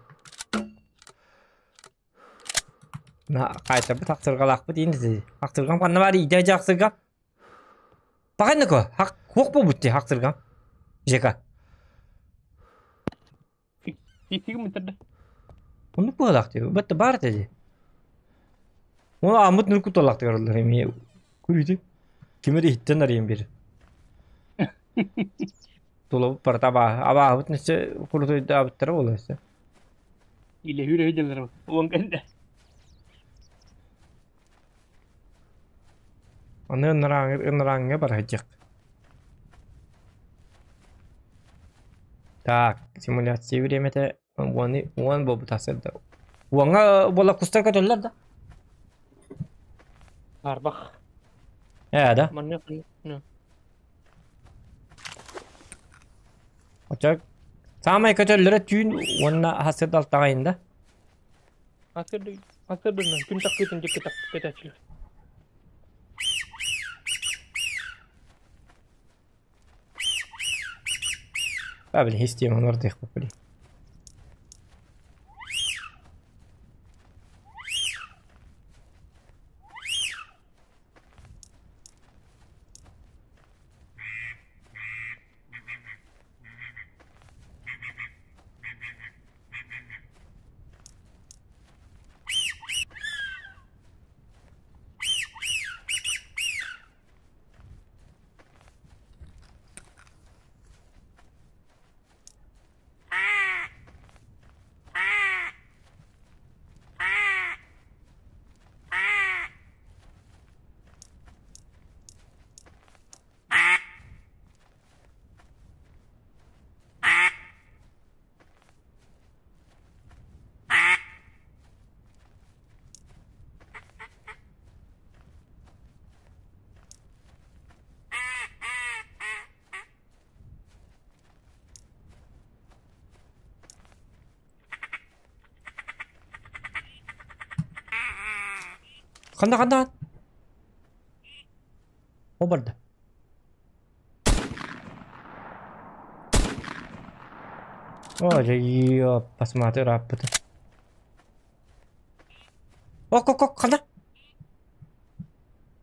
На хаайтарбыт ахтырҕалаахпыт иин дии. Ахтырҕам ханна баар иитэ дьэ ахтырҕам. Паханныко хак хуох буолбут дии ахтырҕам. Жека. Иккигин мытарда. Оннук быһалаах дии. Бэтте баар этэ дии. Оны ааммыт нүр кутталаахтык арыллар эмиэ күлүтү. Ким эрэ иһиттэн арыйан биэрэр. Тулабыт барыта абааһы. Абааһыбыт өссө курутуйдаабыттара буолуо өссө. Илэһүүр өйдөлөр уон кэннэ. Аны ынырааҥы ынырааҥҥа барыһыдьык. Так, симуляция бириэмэтэ уону уон буолбут сырда. Уоҥҥа буола кустар көтөллөр да? Арбах. Ээ да? Маннык Оччо саамай көтөллөрө түүн уонна сарсыарда алтаҕа да? Сарсыарданан күн тахсыытын диэки көтөөччүлэр. А, блин, истиэм онордуохпут, блин. Ханна ханна? О барда. О, дьэ, посмотри, ырааппыта. Ок, ок, ок, ханна?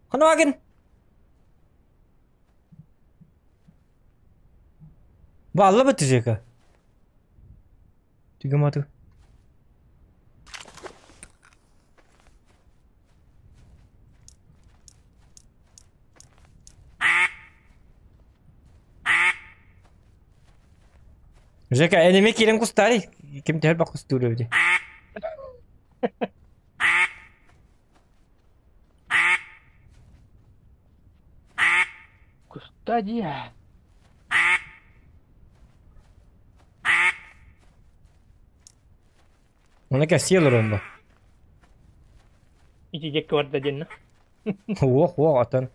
Ханна агын? Баалла бытыжыка. Түгэматы. Жека, энеми киирэн кустаарый. Ким төһөр бак кустуур эбити. Куста дии. Оны кэссиэ олорон бу. Ити дьэккэ барда диэн Уох, уох, отон.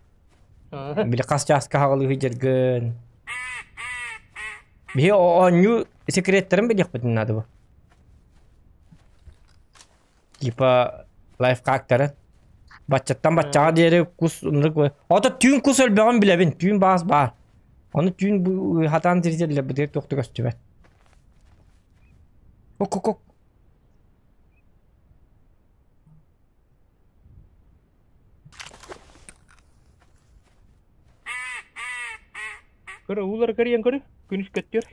Били хас чааска хаҕылыы сылдьаргын. Биһи оонньуу секреттэрин билиэхпитин наада бу. Типа лайфхактары. Баччаттан баччаҕа диэри кус ынырык Ото түүн кус өлбөҕүн билэбин. Түүн баас баар. Ону түүн бу хатаан тиритэллэрбитигэр туох да көстүбэт. Ок ок ок. Көрө уулары кэрийэн көрү. Күнүс көттүөр.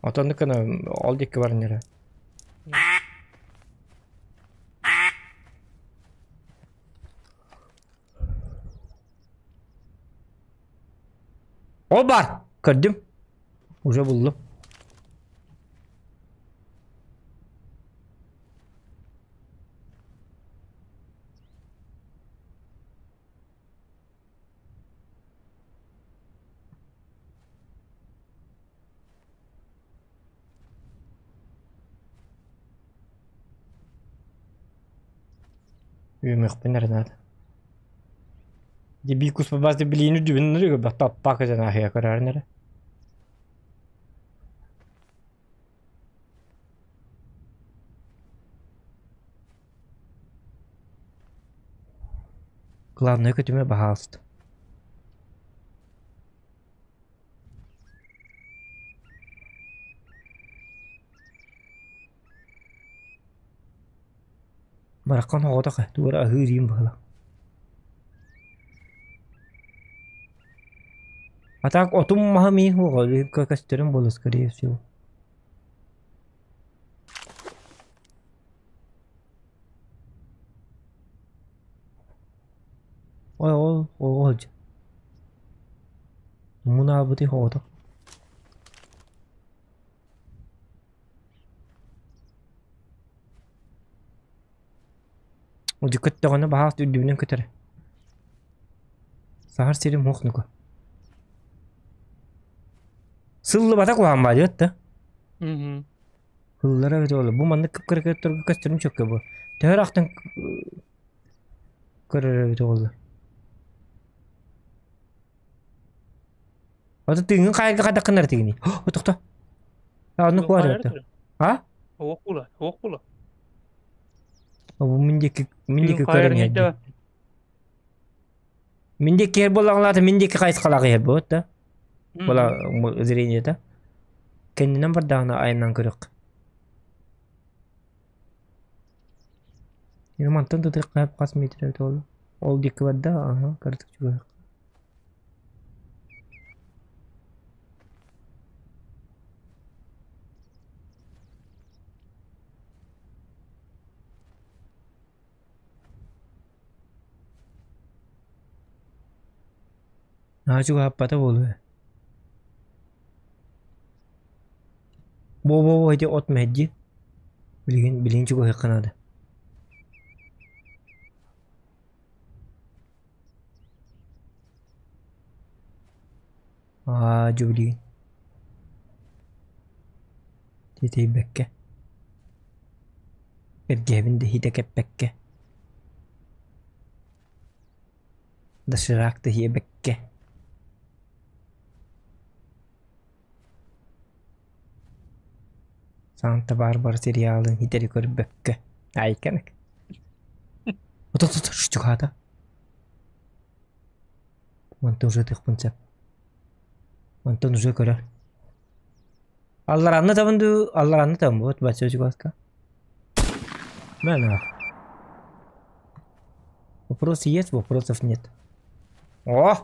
Отонну кына ол диэки баран эрэ. Ол бар! Көрдүм. Уже буллум. Үөмүөхпүн эрэ наада. Ди биир куспа бас билиини үрдүбүн нөрүгө таппа көтөн аһыйа көрөрүн эрэ. Главное көтүмэ баһаалыста. Бараххан оҕотох туора аһыыр иим быһыылаах. А так отум маһым иин суоҕа көстөрүм буолуо скорее всего. Ой ол оҕо сылдьар. Мунаабытый оҕотох. Удьу көттөҕүнэ баһаас үрдүбүнэн көтөр. Саһар сирим суох нука. Сыллыбата куһаҕан баайыат да. Мгм. Ыллара эбит ол. Бу маннык кып-кыра көттөргө көстөрүм чөккө бу. Төһө ыраахтан көрөр эбит оҕолор. Ото тыыҥҥын хаайга хайдаххын тигини. О, тохто. Оннук буолар это. А? Уох була, уох була. Бу мин диэки мин диэки көрөн иһэрди. Мин диэки иһэр буоллаҕына мин диэки хайысхалаах иһэр буолуот да. Була зрениета. Кэннинэн бардаҕына айаннан көрүөх. Мантан тутуохха хас метр эбит ол. Ол диэки барда, аха, кыратык чугаһыах. Наһаа чугаһаппата буолуо. Буо-буо ити от мэһэйдии. Билигин билигин чугаһыахха наада. Аа дьэ билигин. Тиэтэйбэккэ. Эргэһэбин да иһитэ кэппэккэ. Доширак да иһиэбэккэ. Санта Барбара сериалын итэри көрбөккө. Айканык. Отут чугаата. Мантан уже тыхпын сөп. Мантан уже көрөр. Алларанны табын дуу, алларанны табын вот бачча чугаска. Мэн Вопросы есть, вопросов нет. О!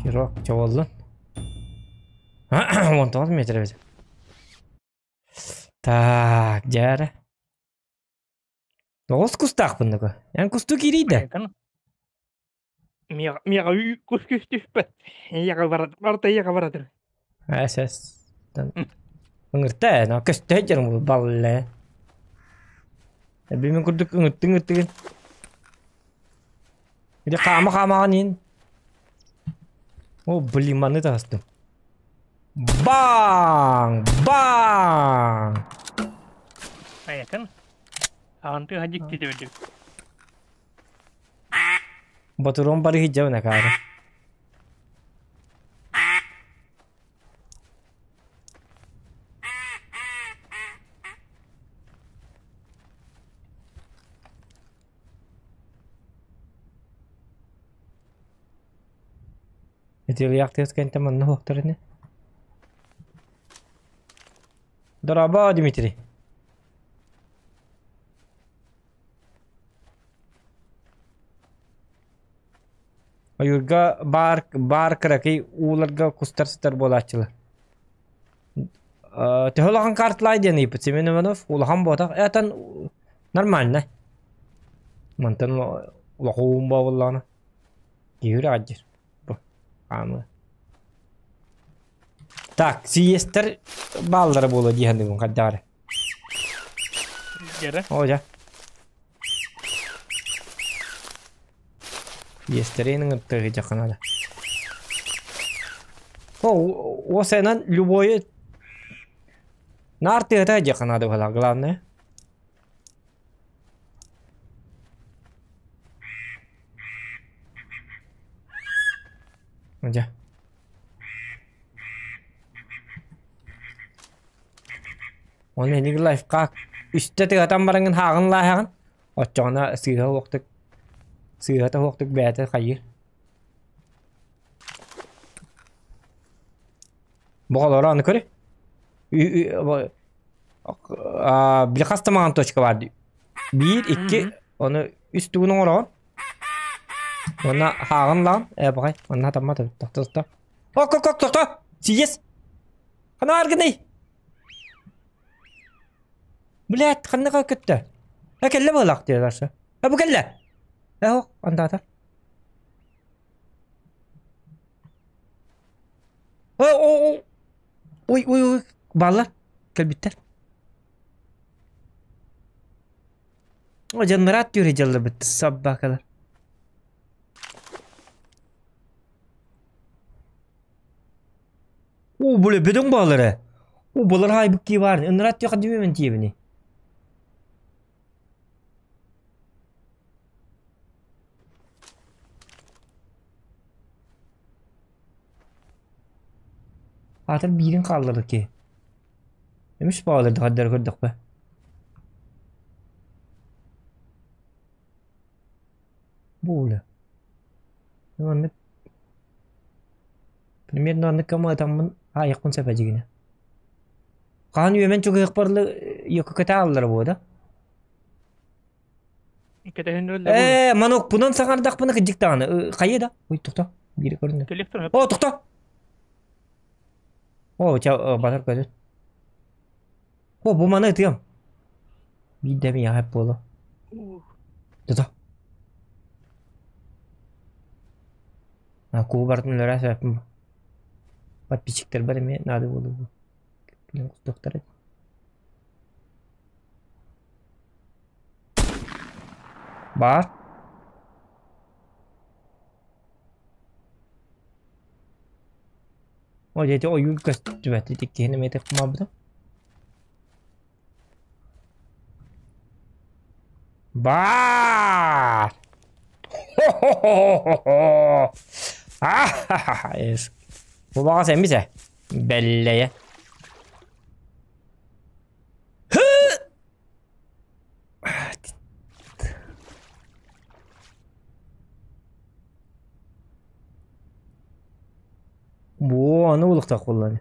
Чирок, чабыллын. 19 метр эбит. Так, дьэ Тоҕус кустаахпын да Эн кустуу киирий да? Миэхэ кус күс түспэт. Эйиэхэ барар, барыта эйиэхэ баратыр. Эс эс. Ыҥырта ээ, но көстө дьарым балле. Эбимин курдук ыҥыртыҥ ыҥыртыгын. Или хаама хаамаҕын иин. О, блин, маны таһыстым. Баң! Баң! Айакын. Аҕантыы хадьикти дебедим. Ботурон бары хиджабын акаары. Итилиях тыас кэнтэ манна суохтар ини. Дорообо, Дмитрий. Ойуурга баар, баар кыракый ууларга кустар сытар буолааччылар. Төһө улахан карталаай диэн ыйыппыт Семен Иванов. Улахан буотах. Этан нормально. Мантан улахан буоллаҕына. Киһи аҕадьыр. Бу хаамыы. Так, сийиэстэр бааллара буолуо дии саныыбын хайдах эрэ. Дьэрэ. Оо дьэ. Сийиэстэрин ыҥыртыа дьахха наада. О, уосайынан любое Наар тыата диэххэ наада быһалаах, главное. Дьэ. Оны энийг лайфхак үстэ тыатан бараҥын хааҕын лааһаҕын оччоҕуна сыыһа уохтук сыыһата уохтук бэйэтэ хайыыр. Боҕолоро аны көрү. Били хаста маҥан точка баар дии. Биир, икки, ону үс тугун оҥороҕун. Уонна хааҕын лаҕын, ээ баҕай, манна хатаммат эбит, тохто тохто. Ок, ок, ок, тохто! Сиес! Хана аргыный! Блядь, ханна көттө? Э, кэллэ буолаах диye барса. Э, бу кэллэ! Э, ох, андаата. О, о, о! Ой, ой, ой, бааллар, кэлбиттэр. О, дьоннораат түүрэ дьаллыбыт собакалар. О, бля, бөдөҥ баалар ээ. О, булар хаайбыт кии баар. Ынраат тиэхэ дүүмэн тиэбини. Аатыр биирин хаалларда киһи. Эмис баҕалар хардары көрдөхпө. Бу үлэ. Маннык примерно маннык кымыатаммын аайахпын сөп эдьигинэ. Хаан үөмэн чугуһукпарлы йоккөтө ааллара буо да? Кэтэһин Ээ, манокпунан саҥардахпына кырдьык даҕаны. Хайа да? Ой, тохто. Биири көрүннэ. О, тохто! О, ча, батар көтүт. О, бу маны ытыам. Биирдэ миэхэ буолуо. Тото. А, куу бартын өлөрө сөппүн. Подписчиктарбар эмиэ наада буолуо. Билэн кустуохтара. Баар. О, дьэ, ойуур көстүбэт. Ити киһини эмиэ тыкмаабытым. Баар! Хо-хо-хо-хо-хо! А-ха-ха-ха! Бу баҕас эмис ээ. Бэллэйэ. Бу аны улуктак булланы.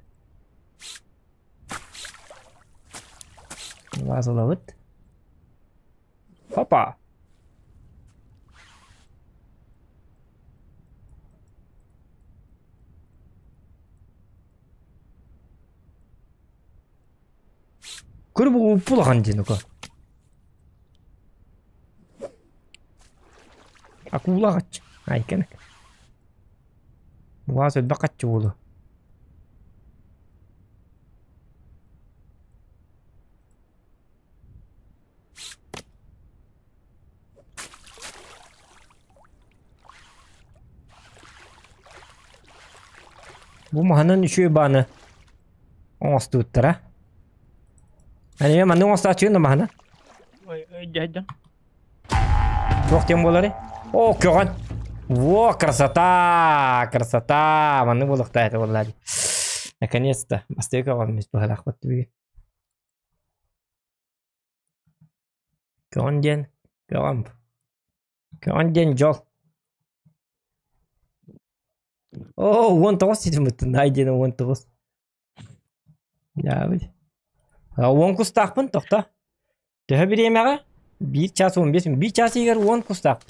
Вазалабыт. Опа! Көр бу улахан диэн ука. Акула хаччы. Айкан. Бугаас элбэх хаччы буолу. Бу маһынан үчүгэй бааны оҥостубуттара. Ани маннык оҥостооччугун да маһына. Дьэ Туох диэн буоларый? О, көҕөн! Во, красота! Красота! Маннык буолуохтаах этэ буоллаа дии. Наконец-то. Бастакы көҕөммүт быһалаахпыт бүгүн. Көҕөн диэн көҕөн. Көҕөн диэн дьол. Оо, 19 ситиммиттин. Ай диэн 19. Дьаабый. 10 кустаахпын тохто. Төһө бириэмэҕэ? 1 час 15 1 час иһигэр 10 кустаахпыт.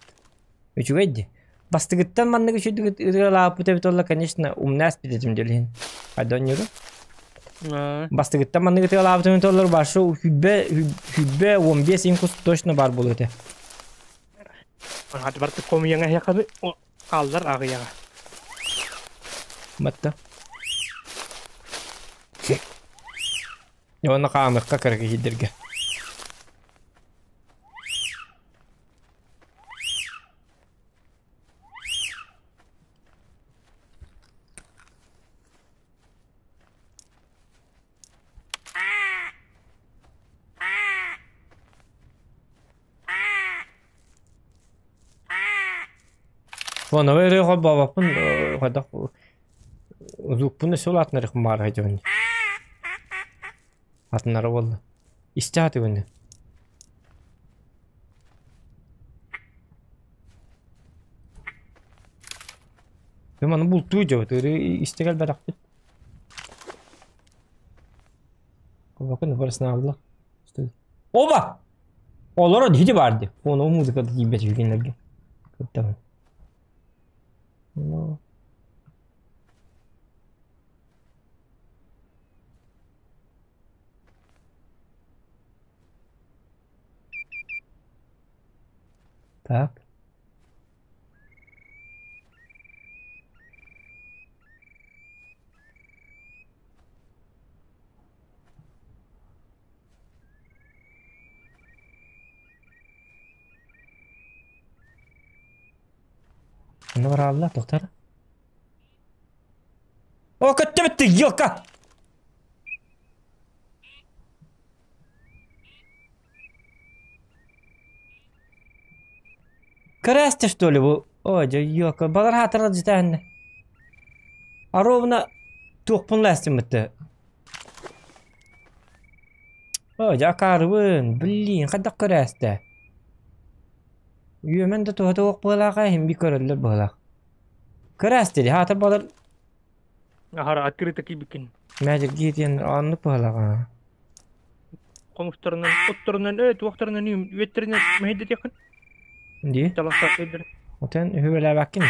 Үчүгэй дии. Бастыгыттан маннык үчүгэй ырыалаабыт эбит олла, конечно, умнаас этим дьэлиһин. Хайдонньуру. Бастыгыттан маннык ытыалаабыт эбит оллар башы хүббэ хүббэ 15 инкус точно бар буолуо этэ. Хаты барты комуяңа хякабы аллар агыяга. Батта. Уонна хаамыахха кыра киһидэргэ. Фоновай ырыа холбообоппун хайдах звукпун өссө улаатынарыахпын баҕара сылдьабын. Атыннара буолла. Истэ сатыыбын. Мин маны бултуу дьабыт ырыа истэ кэлбэтэхпит. Кубакын барыснаабыла. Оба! Олоро дьити баар дии. Фоновая музыка да тиийбэт үһү кинилэргэ. Кыттабын. Ну. Так. Онно бараалла тохтор. О, көттө бүттү, елка! Көрөөстө что ли бу? Ой, дьэ, елка, балар хаатырар дьитээннэ. А ровно туохпун лаастыммытты. Ой, дьэ, акаарыбын, блин, хайдах көрөөстө? Үөмэн да туһата суох быһыылаах ээ, иһин би көрөллөр быһыылаах. Көрөөстө дии, хаатыр балар Аһара открыто киирбиккин. Мэжиргии диэн оннук быһыылаах аа. Хомустарынан, отторунан, э, туохтарынан үөттэринэн мэһэйдэтиэххин. Дии. Талахтаах өйдөрүн. Отон үһүбэлээбэккин.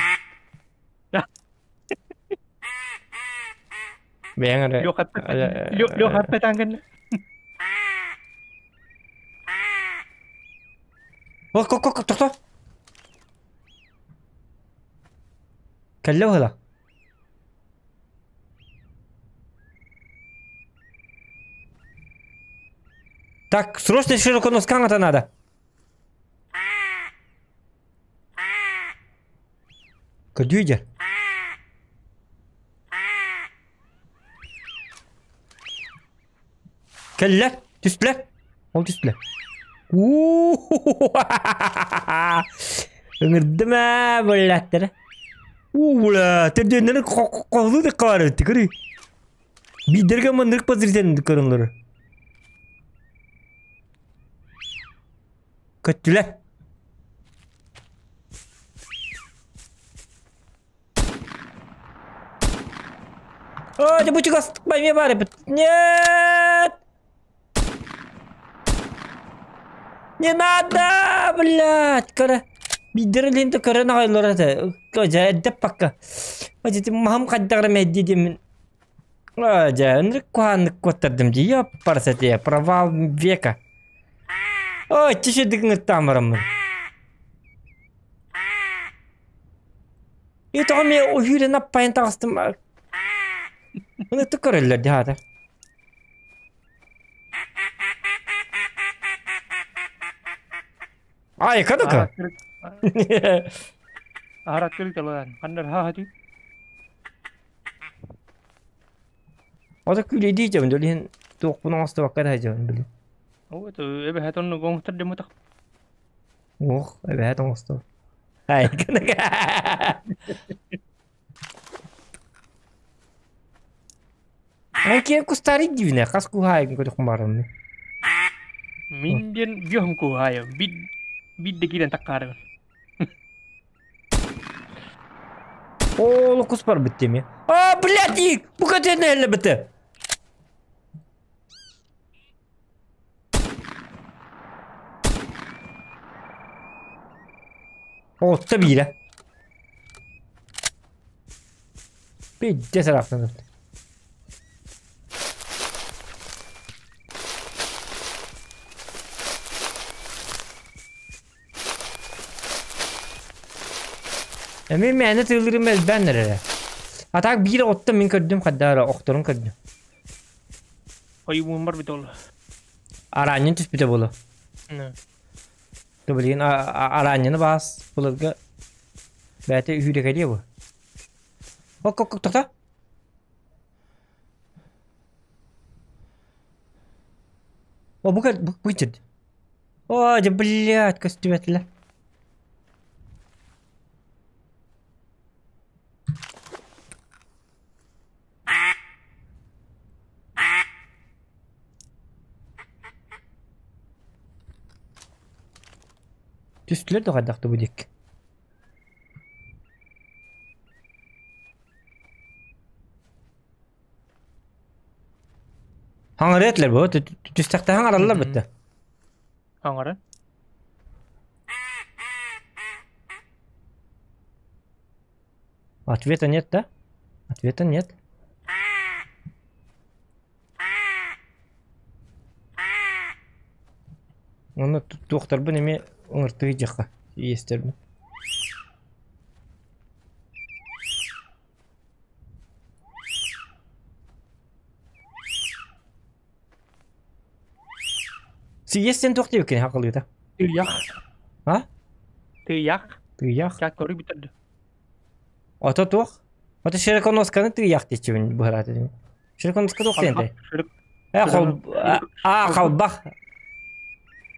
Бэйэҥ эрэ Леха эппэтаан кэннэ. Ок, ок, ок, тохто. Кэллэ быһыылаах. Так, срочно широко носкаҥата надо. Көрдүү дьэ. Кэллэ, түстүлэр. Ол түстүлэр. Ыҥырдым ээ, быллаттара. Уу, төрдүөннэрин хоһулуу да хаары көрүй. Биирдэргэ маннык подозрительно көрүнлөр. Көттүлэр. О, да бу чугас пойми баар эбит. Нет! Не надо, блядь, көрө. Биирдэрэ лента көрөн аҕайлар этэ. Дьэ, эрдэ пока. Ити маһым хайдах эрэ мэйдии диэммин. Дьэ, ынырык куһааннык куоттардым дии, ёппарсатия, провал века. Ой, чешедик ыҥыртаан бараммын. И тоҕо эмиэ уһүүрэн аппайан таҕыстым. Ынытык көрөллөр дии хаата. Айка да Аһараттырык талаан. Ханнар хаһаты. Ото күлэйдии дьон дөлүһүн туохпун оҥостубакка да дьон били. Оо, это эбэһэ тонну гоҥтар дэмэтэх. Ох, эбэһэ оҥостор. Айка Эн киэн кустаары дивинэ, хас куһаайгын көрүххүн баарынны. Мин диэн биэһум куһаайым. Бит бит да киирэн таккаарыбын. Оо, кус барбыт деми. А, блядь, и бу көтөн эллебите. Отта биирэ. Пиздец ыраахтан Эмиэ мээнэ тыыллырым элбээн эрэрэ. А так биир оттон мин көрдүм хайдаа эрэ охторун көрдүм. Ойуун барбыт ол. Араанньын түспүтэ буолуо. Билигин араанньаны баас былыргы бэйэтэ үһүүрэкэлиэ бу. Ок ок тоқта. О, бу кэл бу кэл. О, дьэ, блядь, көстүбэтилэр. Түстүлэр да хайдах да бу диэки. Хаҥарыа этилэр бу, түстэхтэ хаҥараллар Мгм. бытта. Хаҥара. Ответа нет, да? Ответа нет. Уонна туохтарбын эмиэ ыҥыртыы дьахха иэстэрбин. Сийиэс диэн туох диэбиккиний хахалыыта? Тыйах. А? Тыйах. Тыйах. Чат көрүй бүтэрді. Ото туох? Ото широконосканы тыйах диэччибин быһарааты. Широконоска туох диэн Халбах. Шырык. Э, хол... А, халбах.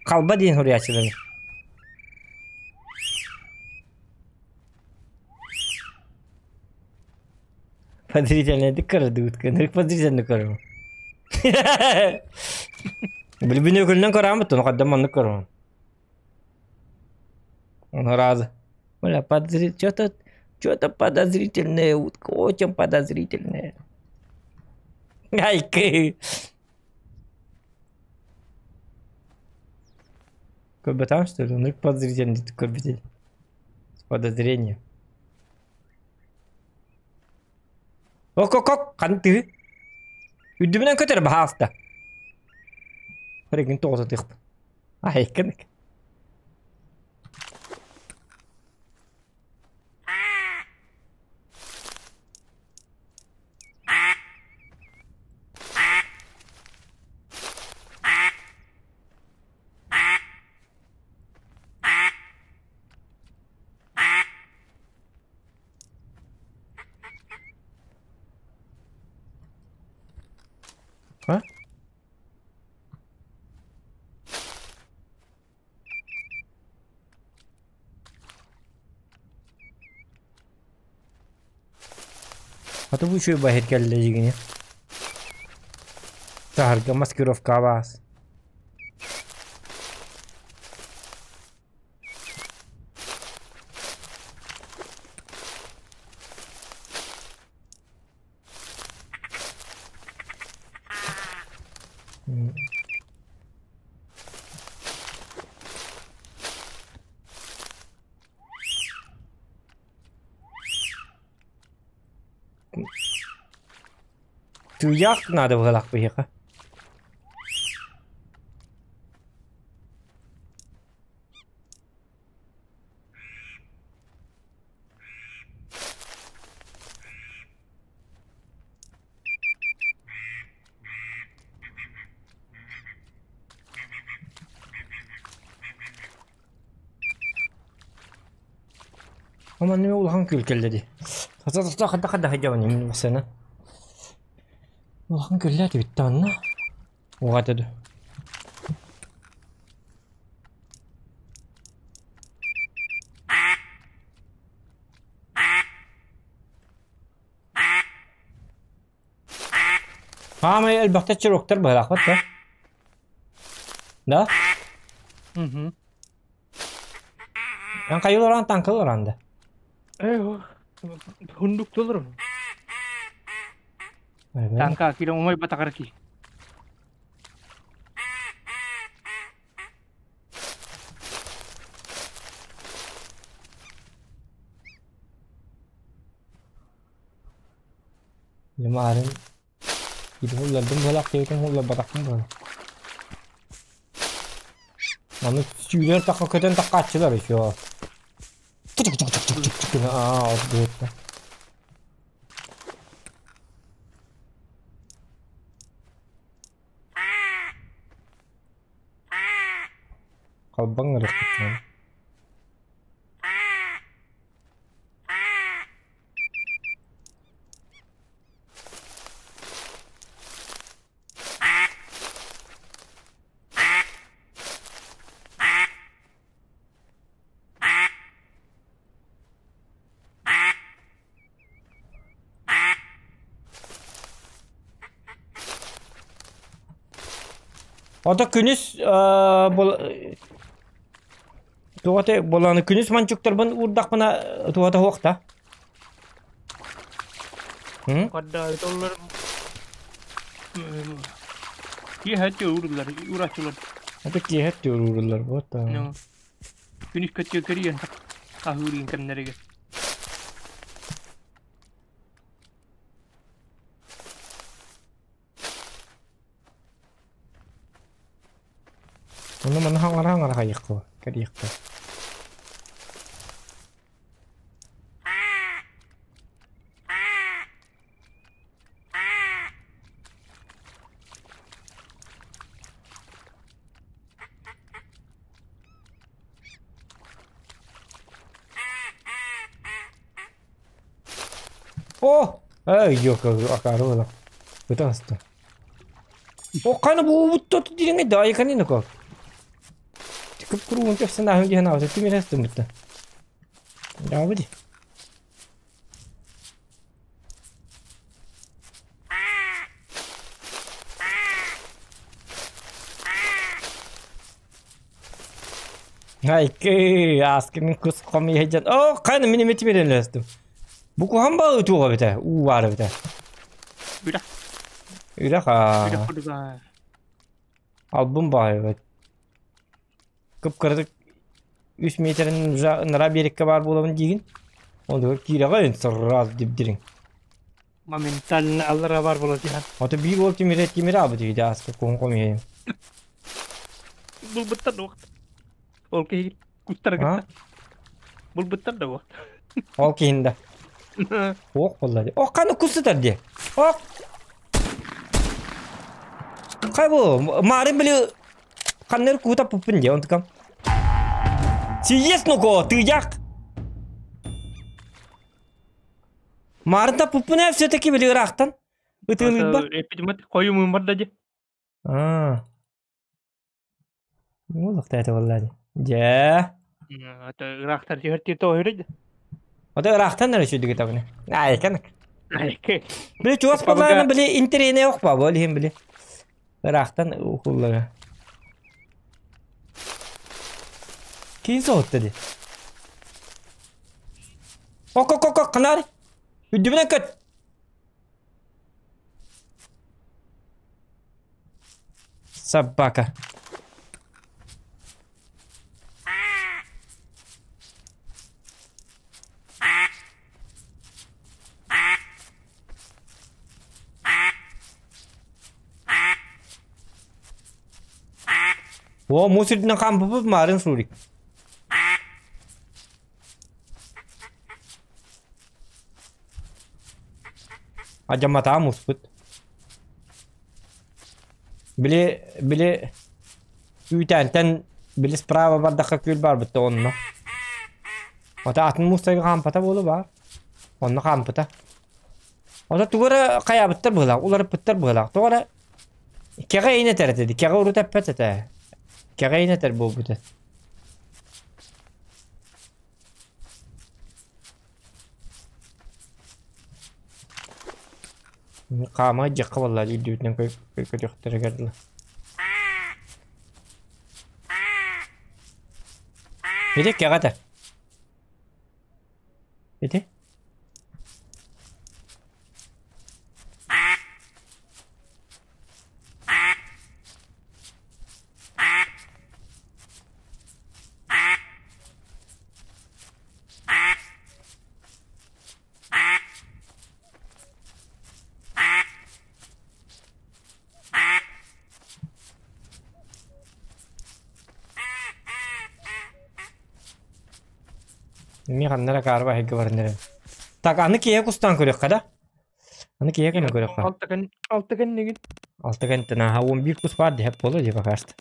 Халба диэн суруйааччылар. Подозрительно көрдүгүт. Көнүк подозрительно көрөм. Билбини өкүлүнэн көрөмүт, ону хаддам маннык көрөм. Он раза. Бля, подозри... Что-то, что-то подозрительное утка, очень подозрительное. Айкы. Көрбөтөм, что ли? Ну, подозрительный көрбөтел. С подозрением. Ок-ок-ок, хантыы. Үрдүбүнэн көтөр баһааста. Регин тоҕототуохпун. Айкынык. А? А то бу үчүгэй баһыр кэллэ дьигини. Таһырга маскировка баас. Туйах надо быһалаах биһиэхэ. Манна улахан күөл кэллэ дии. Хата хата хадьабын массыына. Улахан күөллээх эбит да онно. Уҕата ду. Хаамай элбэхтэ чироктар быһалаахпыт да? Да? Мгм. Эн хайыларан таҥкыларан да? Э, хундук толору. Танка киирэн умайбатах ки. Дьэ Киирдим буолах киһитин уларбатахпын буолар. Аны сүүрэр тахха көтөн таххааччылар еще. Аа, от Халбаҥ ырыхпыт. Ото күнүс Туота боланы күнүс манчуктарбын уурдахпына туота хуохта. Хадда толлар киэһэ ууруллар, уураччылар. Это киэһэ ууруллар вот. Күнүс көттүө көрүйэн аһыырын кэмнэригэр. Ону маны хаҥара-хаҥара хайыахха кэриэххэ. О! Эй, ёка, акары була. Быта аста. О, қаны буубут тот дириҥэ да айканы нөкө. Кып куруун кэпсен аһын диэн аҕа тимир астыммыта. Дабы ди. Айкы, аскы мин кус хомуйа О, қаны мин эмети берен астым. Бу куһан баа ытууга битэ, уу баара битэ. Үрэх. Үрэх аа. Үрэх курдуга. Албын баайбыт. Кып-кыратык 3 метрин уже ынара биэриккэ баар буолабын диигин. Онтугар киирэҕин сразу дибдириҥ. Моментально аллара бар буола түһэн. Ото биир уол тимире тимире аабыт үһү ааска куһун хомуйайым. Булбуттар да уохт. Ол киһи кустара кытта. Булбуттар да уохт. Ол киһин да. Ох буолла дии. Ох ханна кус сытар дии. Ох. Хай бу марын били ханнар куута пуппун дии онтукам. Сиес нуко тыйах. Марын таппыппын ээ все-таки били ыраахтан. Ытыылыырбар. Эппитимэт хойумуун барда дии. Аа. Уолуктаата буолла дии. Дьэ. Ыраахтар түһэр тоһүрэ. Ото ыраахтан эрэ үчүгэй табыны. Айканак. Айкы. Били чугас буоллаҕына били интэриэһинэй ох баа, ол иһин били ыраахтан укуллара. Киин соһутта дии. Ок ок ок ок ханаар. Үрдүбүнэн көт. Собака. О, муус үрдүнэн хаампыппыт маарын Шурик. Адьамматаҕа муспут. Били, били үүтээнтэн били справа бардахха күөл барбыт да онно. Ото атын муустарга хаампата буолуо баар. Онно хаампыта. Ото тугу эрэ хайаабыттар быһыылаах, уларыппыттар быһыылаах. Тоҕо эрэ кэҕэ иин этэр этэ дии, кэҕэ урут эппэт этэ. Кэҕэ иин этэр буолбута. Хаама дьиэххэ буолла үрдүбүтүнэн көтүөхтэригэр дылы. Ити кэҕэ этэ. Ити? Эмиэ ханна эрэ каарба эһиги баран эрэр. Так, аны киһи кустаан көрүөххэ да? Аны киһи гына көрүөххэ. Алта кэн алта кэннигин. Алта кэнтэн аха 11 кус баар диһэп буолуо дии пока что.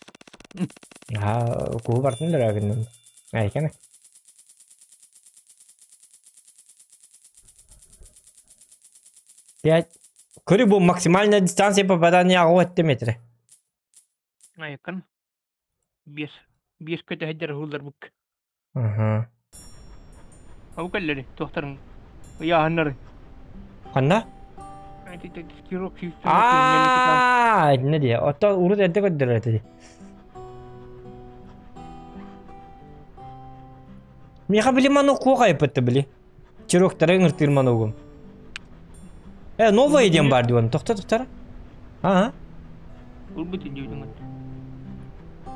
Аха куһу бартын дөрөөгүннүм. Айкана. Пять. Көрү бу максимальная дистанция попадания 6 метра. Айкан. Биэс биэс көтөһөйдөр уһуулларбык. Аха. Ол кэллэри туохтарын ыйааһыннары. Ханна? Аа, итиннэ дии. Оттон урут эрдэ көрдөрөр этэ дии. Миэхэ били манок хуох айыппытты били. Чироктары ыҥыртыыр маногум. Э, новая диэн баар диэн. Тохто тохтор. Аа. Ылбыт диэбитиҥ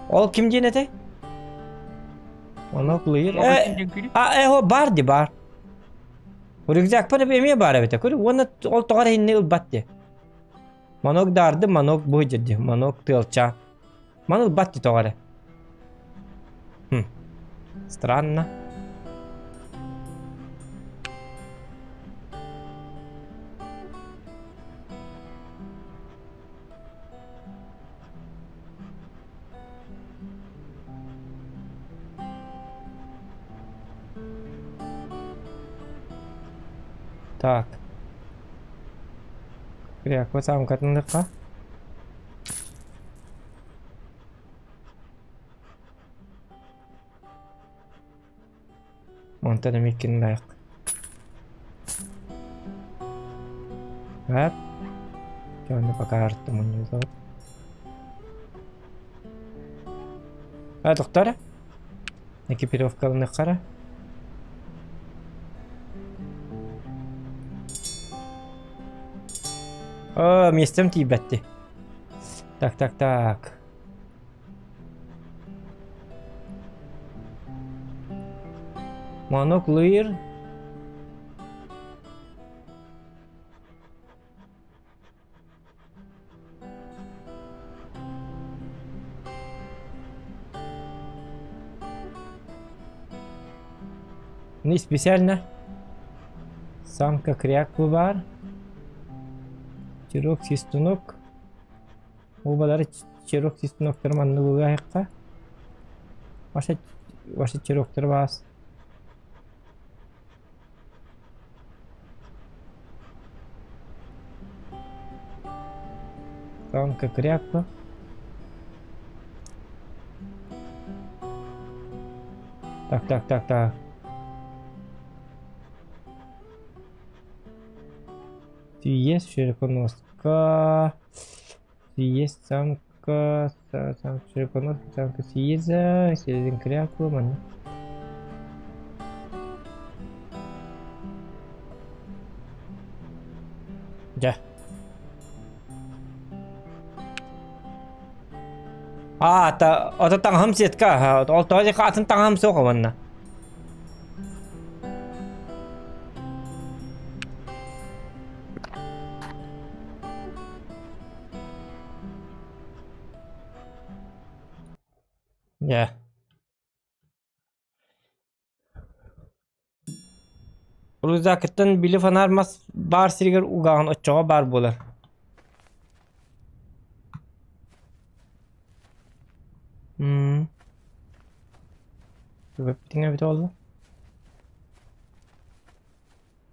Ол ким диэн этэй? Манок лыйыр. Э, а, э, о, бар ди бар. Рюкзакпар эмиэ баар эбитэ. Көрү, уонна ол тоҕо эрэ инни ылбат ди. Манок дарды, манок бу дьирди, манок тыалча. Маны ылбат ди тоҕо эрэ. Хм. Странно. Так. Кряква саамкатынлыкка. Онтон эмиэ кинилээх. Эп. Чону пока артымын А, доктор? Экипировкалыныххара. О, миэстэм тиийбэтти. Так, так, так. Манок лыыр. Не специально. Самка кряквы бар. Чирок свистунок. Убалары чирок свистуноктар манны булгайыкка. Ваша ваша чироктар бас. Самка кряква. Так, так, так, так. Есть широконоска. Есть самка, самка широконоска, самка съеза, селезень кряква, манна. Дьэ. А, та, ото таҥаһым сетка, ол тоҕо диэххэ атын таҥаһым суох уонна. Дьэ. Рюкзакыттан били фонарь мас баар сиригэр угаҕын оччоҕо баар буолар. М. Түбэппитиҥ эбитэ буолла.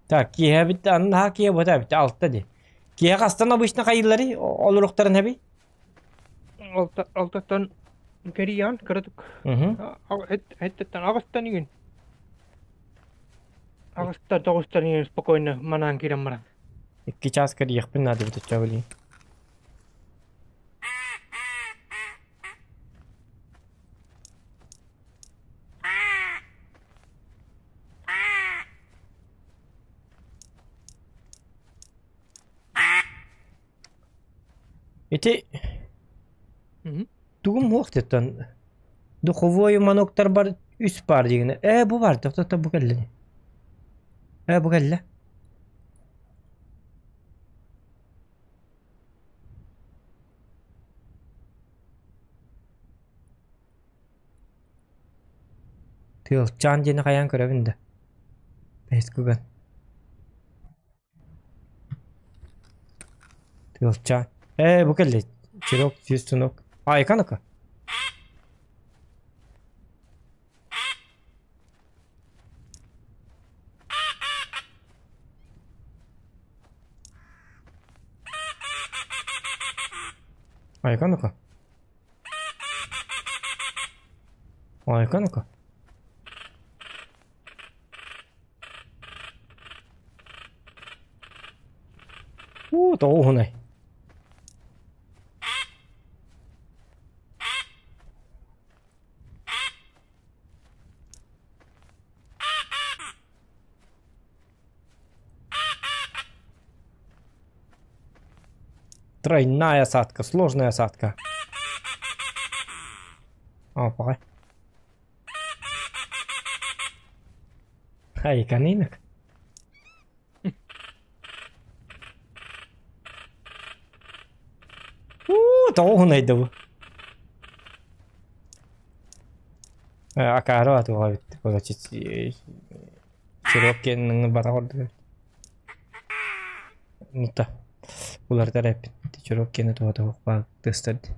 Так, киэһэ эбит, наһаа киэһэ буолта эбит, алта дии. Киэһэ хастан обычно хайыылларый, олоруохтарын эбий? Алта, алтаттан кэрийэҕин кыратык. Эттеттен аҕыстан игин. Аҕыстан тоҕустан игин спокойно манаан киирэн баран. 2 час кэрийиэхпин наада эбит оччоҕо билигин. Ити тугум суох диэттэн духовой маноктарбар үс баар диигинэ ээ бу баар тохтото бу кэллэ ээ бу кэллэ Тыалчаан диэни хайаан көрөбүн да бэһис кыган Тыалчаан ээ бу кэллэ чирок свистунок айка ну-ка айка ну-ка айка ну-ка Уу, тоҕуһунай. Тройная осадка, сложная осадка. Опа. Ай, канинок. Уу, тоҕуһунайда бу. Акаары атыга бит. Короче, Чирок киэннин бара ордук. Нута. Улардар эппит. Чирок киэнэ туһа туһук тыстарды.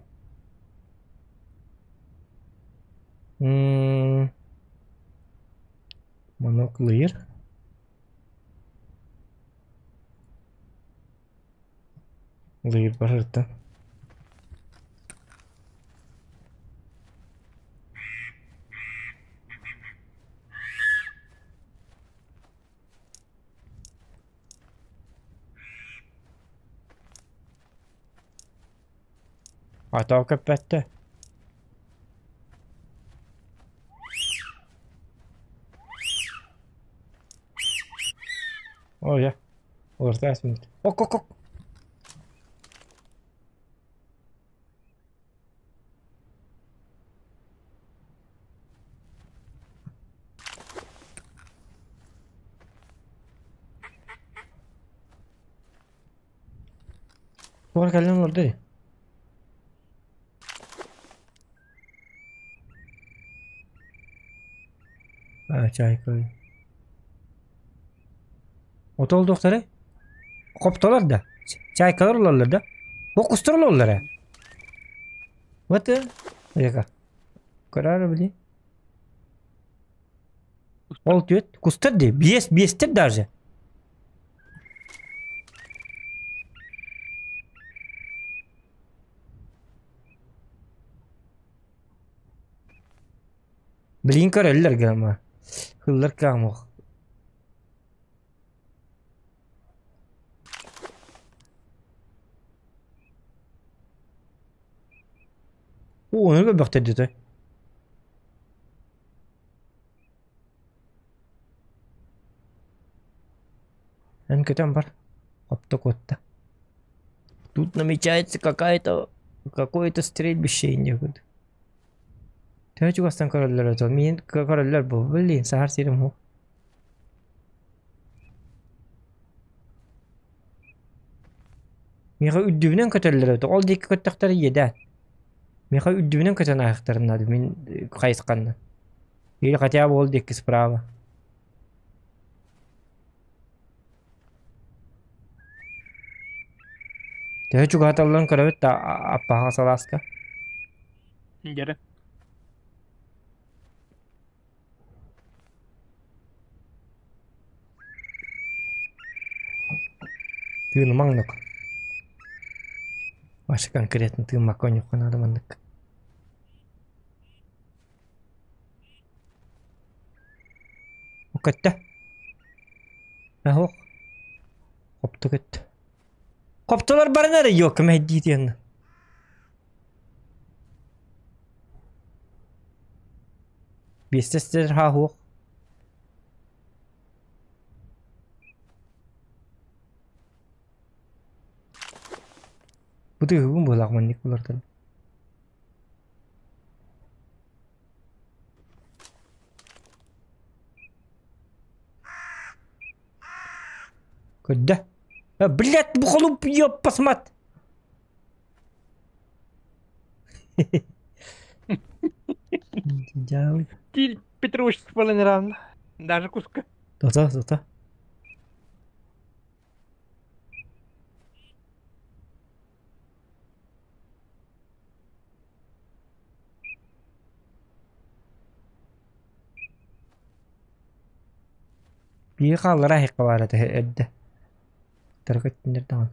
Манок лыйыр. Лыйыр барырта. Атаа көппөттө. О, я. Уларта минут. Ок, ок, ок. Тугар кэлэн олордо дии. А, чайка. Ото олдуохтарай? Хоптолор да. Чайкалар олороллор да. Бу кустар олороллор ээ. Вот Яка. Көрөр били. Ол түөт кустар дии. Биэс биэстэр даже. Билигин көрөллөр гама. Хыллар каамох. Уу, ону көрбөхтөр дии Эн көтөн бар. Хопто куотта. Тут намечается какая-то какое-то стрельбище инде Төһө чугастан көрөллөр это? Миин көрөллөр бу. Блин, сахар сирим ху. Миэхэ үрдүбүнэн көтөллөр это. Ол диэки көттөхтөр иэдээн. Миэхэ үрдүбүнэн көтөн ааһыахтарын наада мин хайысханна. Или хотя бы ол диэки справа. Төһө чугаһаталларын көрөбүт да аппаһаҕа салааска. Дьэрэ. Тыынымаҥнык. Вообще конкретно тыыммакка оонньуохха наада маннык. Көттө. Оһох. Хопту көттө. Хоптулар баран эрэ ёкка мэһдии тиэннэ. Биэстэстэр хааһуох. Бу тыһыбын быһылаах маннык булартан. Көрдө. Блядь, бу холуп ёппасмат. Дьаабы. Тиль Петрович рано. Даже куска. Тота, тота. Биир хааллара аһыахха баара этэ эрдэ. Тарыкыттыннар даҕаны.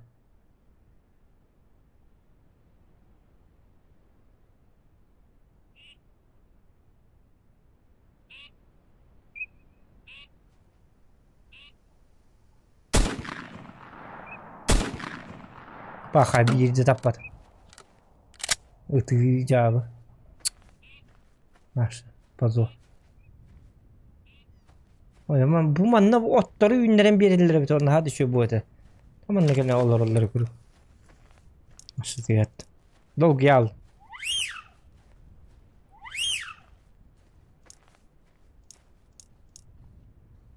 Паха биирдэ таппат. Ытыы дьаабы. Наша позор. Ой, бу манна оттору үүннэрэн биэрэллэр эбит, наһаа да үчүгэй буо этэ. Манна кэлэн олороллор куру. Сытыат. Долгуйаал.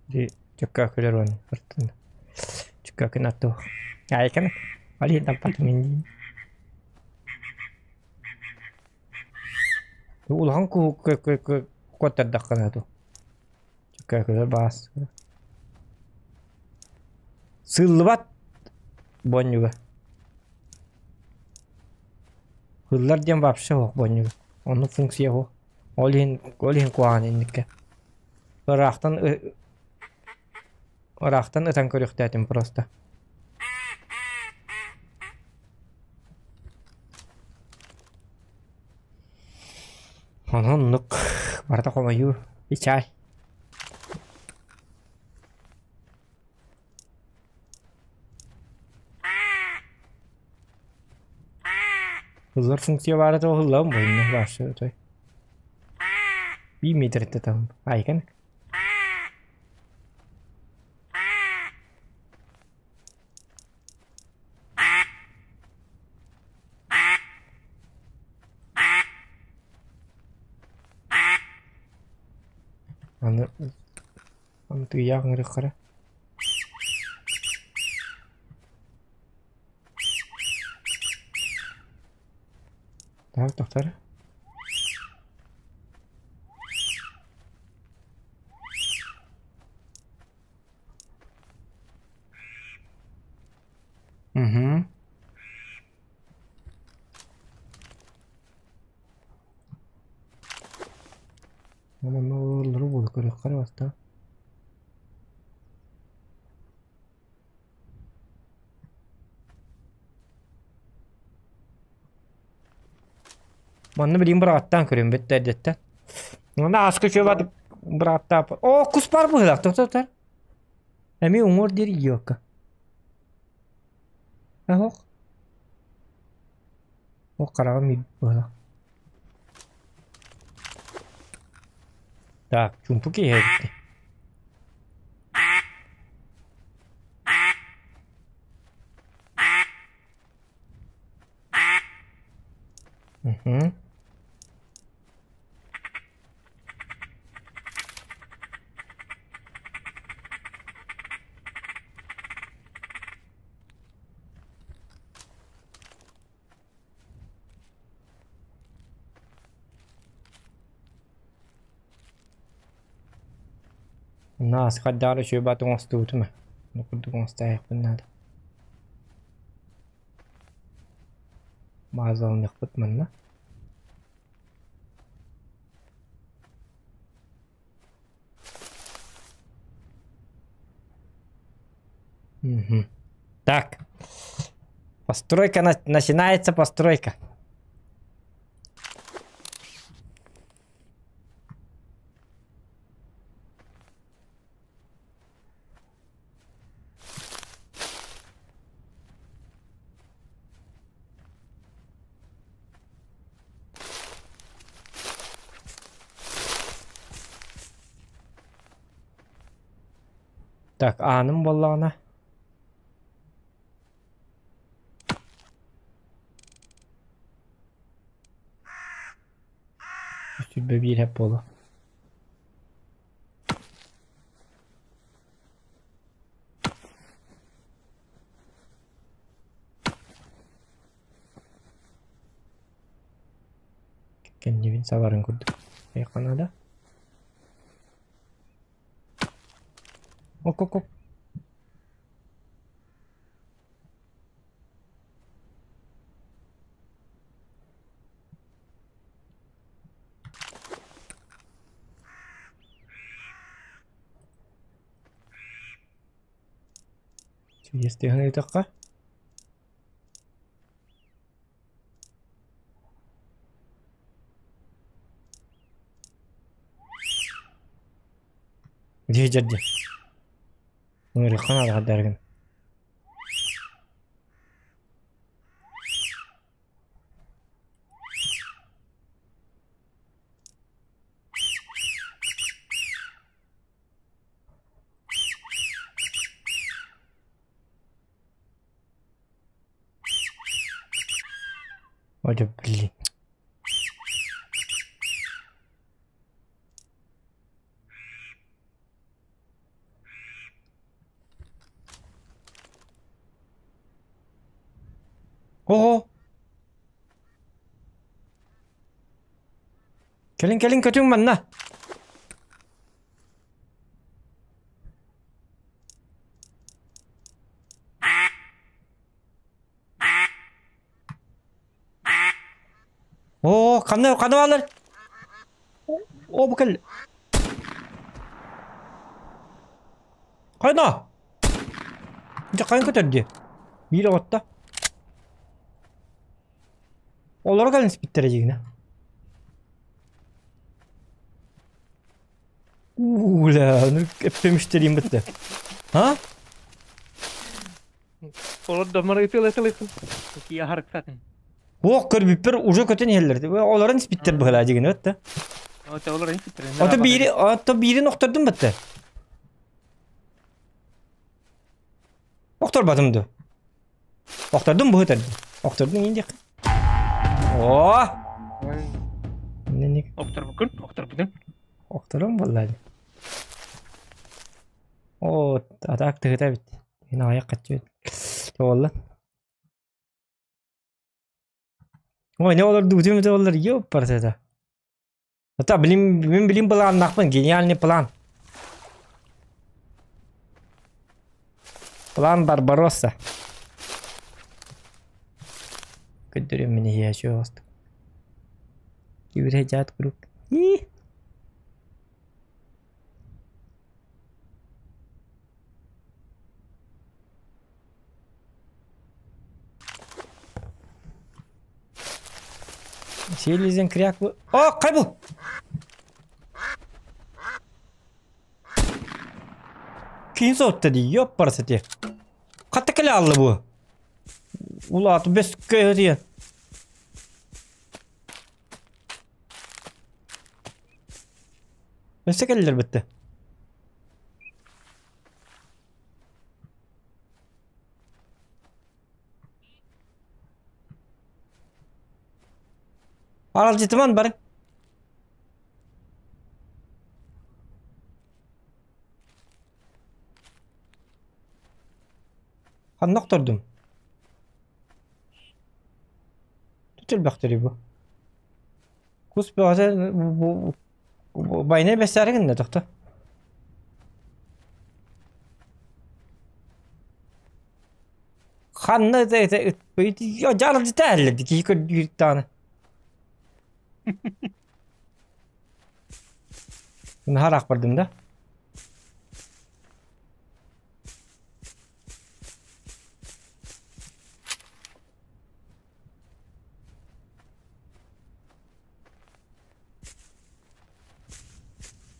Ди чөккөөкүлэр уон ыртын. Чөккөөкүн атту. Айкан. Али таппат мин. Улахан куоттардаххына ту. Чөккөөкүлэр баас. Сыыллыбат бонньуга. Ыллар диэн вообще суох бонньуга. Оннук функция суох. Ол иһин ол иһин куһаҕан инникке. Ыраахтан ыраахтан ытан көрүөхтээтим просто. Онон оннук барыта хомойуу ичай. Ыллар функция баара тоҕо ыллаҕым буолла баарсы той. Биир метртэ там айкан. Аны аны тыйаах ыҥырыаххара. Так, доктор. Угу. Манна олороллоро буолуо көрүөххэ эрэ бастаан. Манна билигин быраҕаттаан көрүөм бүттэ эрдэттэн. Манна ааска үчүгэй бырааттаап. Оо, кус баар быһыылаах, тохтотор. Эмиэ уҥуор диэри идиотка. Оһох. Ол хараҕым иирбит быһыылаах. Так, чуумпу киһи эбит. Угу. Нас хайдах үчүгэй баҕайытык оҥостубутум ээ. Бу курдук оҥостоойохпун наада. Баазаланыахпыт манна. Мгм. Так. Постройка начинается постройка. Так, ааным буоллаҕына Сүүрбэ биир эп буолуо. Кэннибин сабарын курдук. Эйиэхэ наада. Ок-ок-ок. Естественно, ыытыахха. Дии дьэрдэ. Ыҥырыахха наада хардарыгын. Ой, да блин. Ого! Кэлин кэлин көтүҥ манна. Оо, ханна ханна бааллар? Оо, бу кэл. Хайна? Дьэ хайын көтөр дии. Биир оҕотто. Олоро кэлин спиттэрэ дьигинэ. Уля, ну эппемиштерим бытты. А? Олордоммор ытыл-ытыл Кия харыксатын. Ох, көрбүппэр уже көтөн иһэллэр. Олорон испиттэр быһалаа дьигинэ бытта. Ото олорон испиттэр. Ото биири, ото биирин охтордум бытта. Охторбатым ду. Охтордум быһытар. Охтордум иин диэххэ. Оо! Нник. Охторбуккун, охторбутун. Охторум буолла. Оо, атаак тыһыта эбит. Ин аҕыйах хаччы Туолла. Ой, не олор дуутум это олор ёппарсета. Это блин, мин билим планнаахпын, гениальный план. План Барбаросса. Көрдөрүм мин иһиэчи оҕустук. Кибирэ дьаат куруук. Ии. Селезен кряк бу. О, кайбыл! Киин сотту дии, ёппарсы ти. Хатта кэлэ алла бу. Улааты бэс көһө Өссө кэллилэр бытты. Аралдьытыман бары. Ханна охтордум? Тут элбэхтэрий бу. Кус бөҕөтө байнай бэссээри гынна тохто. Ханна дьааралдьыта эллэ киһи көрдүүр даҕаны. Наһаа ыраах бардым да.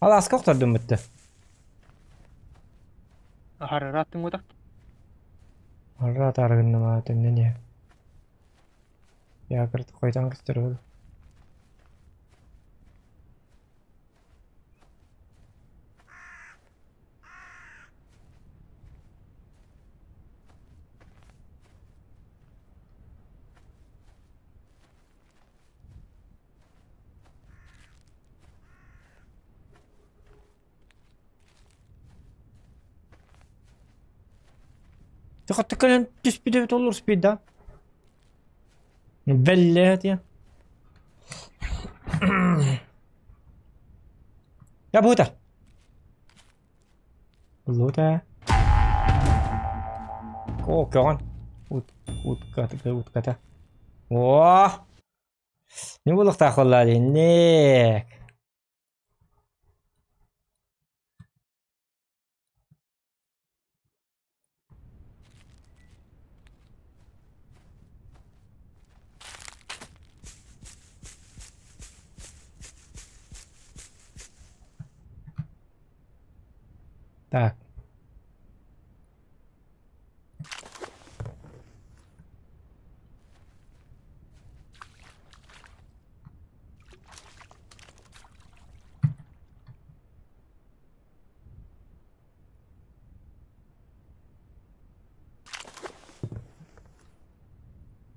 Алааска охтордум бытты. Аһарырааттыҥ утах. Арра таарыгыннама төннөн иһэ. Якорт хойтон көстөр Хатта кэлэн түспүт эбит олор спида. Бэллэт я. Я бута. Лута. О, көҕөн. Ут, утката, утката. О! Не буолуохтаах буолла дии. Так.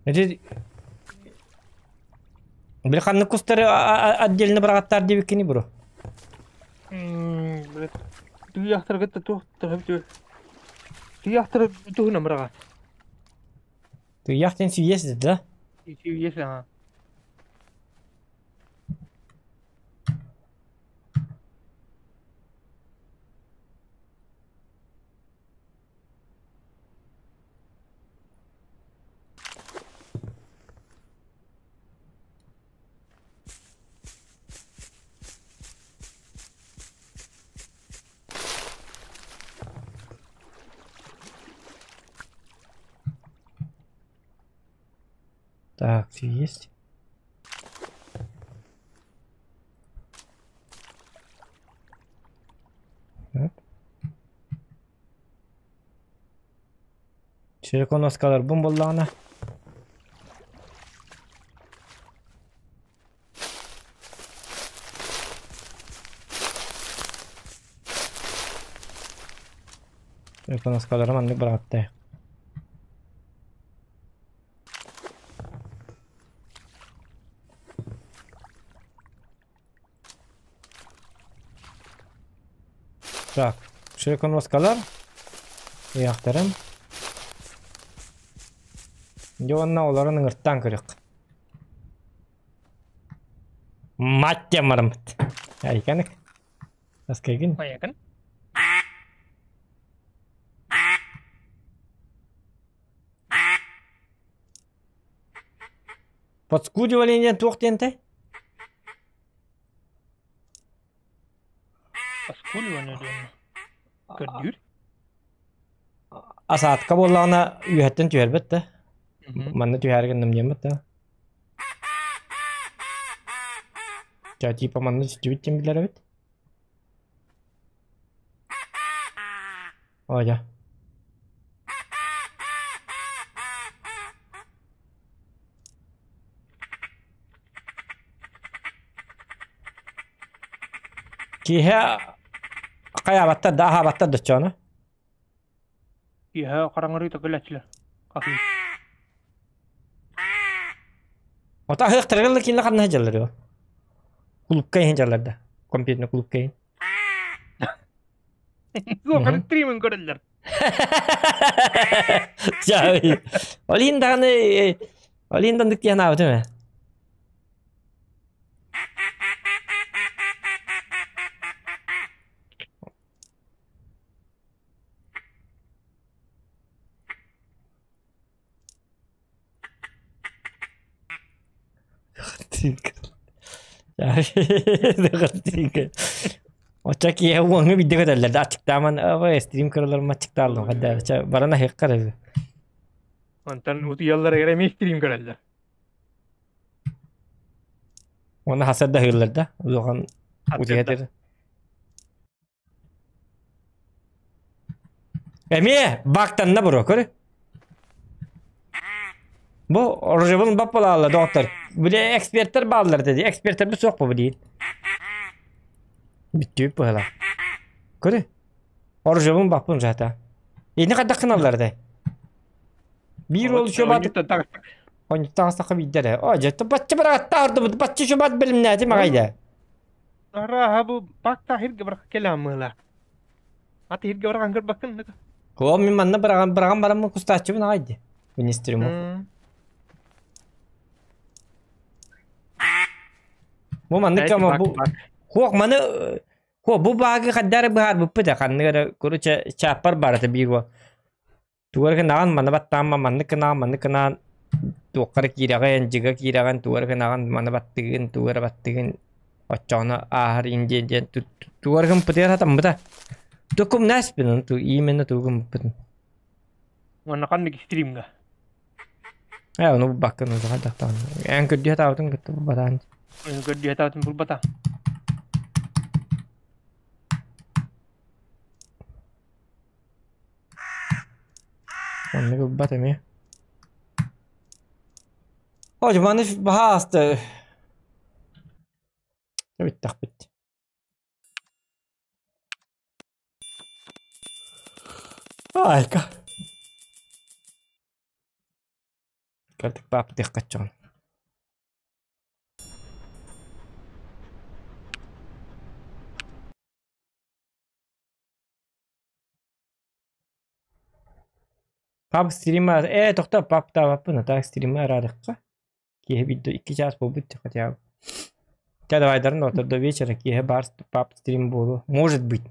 Ити Били ханнык кустары отдельно быраҕаттаар диэбиккини бро? Тыйаахтары кытта туох Тыйаахтары туһунан быраҕаат. Тыйаах диэн сүйиэс да? Сүйиэс аха. Так, все есть. Так. Силиконоскаларбын буоллаҕына Силиконоскалары маннык быраҕаттайа. Так, силиконоскалар ыйаахтарым. Дьэ уонна олорун ыҥыртаан көрүөх. Мать диэн бараммыт. Айканык. Аскайгын. Айакын. Подскудивание диэн туох диэнтэй? Поскуливание диэн. Көрдүүр. Асаатка буоллаҕына үөһэттэн түһэрбэт да. Манна түһээри гынным диэммит да. Ча типа манна түстүбүт диэн билэр эбит. О, дьэ. Киэһэ хайаабаттар да аһаабаттар да оччоҕуна? Киэһэ хараҥарыыта кэлээччилэр. Аһыы. Ото аһыахтарыгар да кинилэр ханна сылдьаллар дуо? Кулуупка иһин дьаллар да? Компьютерный кулуупка иһин. Суох, стримин көрөллөр. Чай. Ол иһин даҕаны ол иһин да диэн аабытым ээ. Оччо киэһэ уоҥҥа биирдэ көтөллөр да аччыктааман абай стрим көрөлөр аччыктааллым хайда баран аһыаххар эби. Онтон утуйалларыгар эмиэ стрим көрөллөр. Уонна хасар да аһыыллар да улахан утуйа Эмиэ бактанна бро, көр. Бу оружебын баппалаалла доҕоттор. Бile эксперттер бааллар dedi. Эксперттер суох бу диин. Бүттүүп быһыла. Көрү. Оружебын баппын жата. Ини хайдах гыналлар да? Биир ол еще бат. Онньуттан бииддere. О, дьэ, бачча барааттаа ордубут, бачча шубат билимнээтим аҕайда. Арааһа бу бактаа иһиргэ барах кэлээн Аты иһиргэ барахан көрбөккүн О, мин манна быраҕан быраҕан бараммын кустааччыбын аҕай дии. Министриму. Бу маннык кама бу хуох маны хуох бу баагы хаддары быһаарбыппыт э ханнык эрэ короче чааппар барата биир уол Тугу эрэ гынаҕын, маны баттаама, маннык гынаҕын, маннык гынаҕын, туохха эрэ киирэҕин, дьига киирэҕин, тугу эрэ гынаҕын, маны баттыгын, тугу эрэ баттыгын, оччоҕуна ааһар иин диэн диэн тугу эрэ гымпытыгар сатаммыта. Тукумнаспын, ону именно тугу гыммыппытын. Уонна ханнык стримҥа? Ээ, ону булбаккын, ону хайдахтаҕын. Эн көрдүү сатаабытын кытта булбатаан. Көрдүү сатаабытын булбата. Оннук ылбат эмиэ. О, маны баһаалыста. Бүттэхпит. Айка. Кырдык баапытыахха чоҕун. Паб стрима ээ тохтоо пабтаабаппын а так стримы араадахха киэһэ биирдэ икки чаас буолбут хотя бы. Чэ давайдарын доҕоттор до вечера киэһэ баар паб стрим буолуо. Может быть.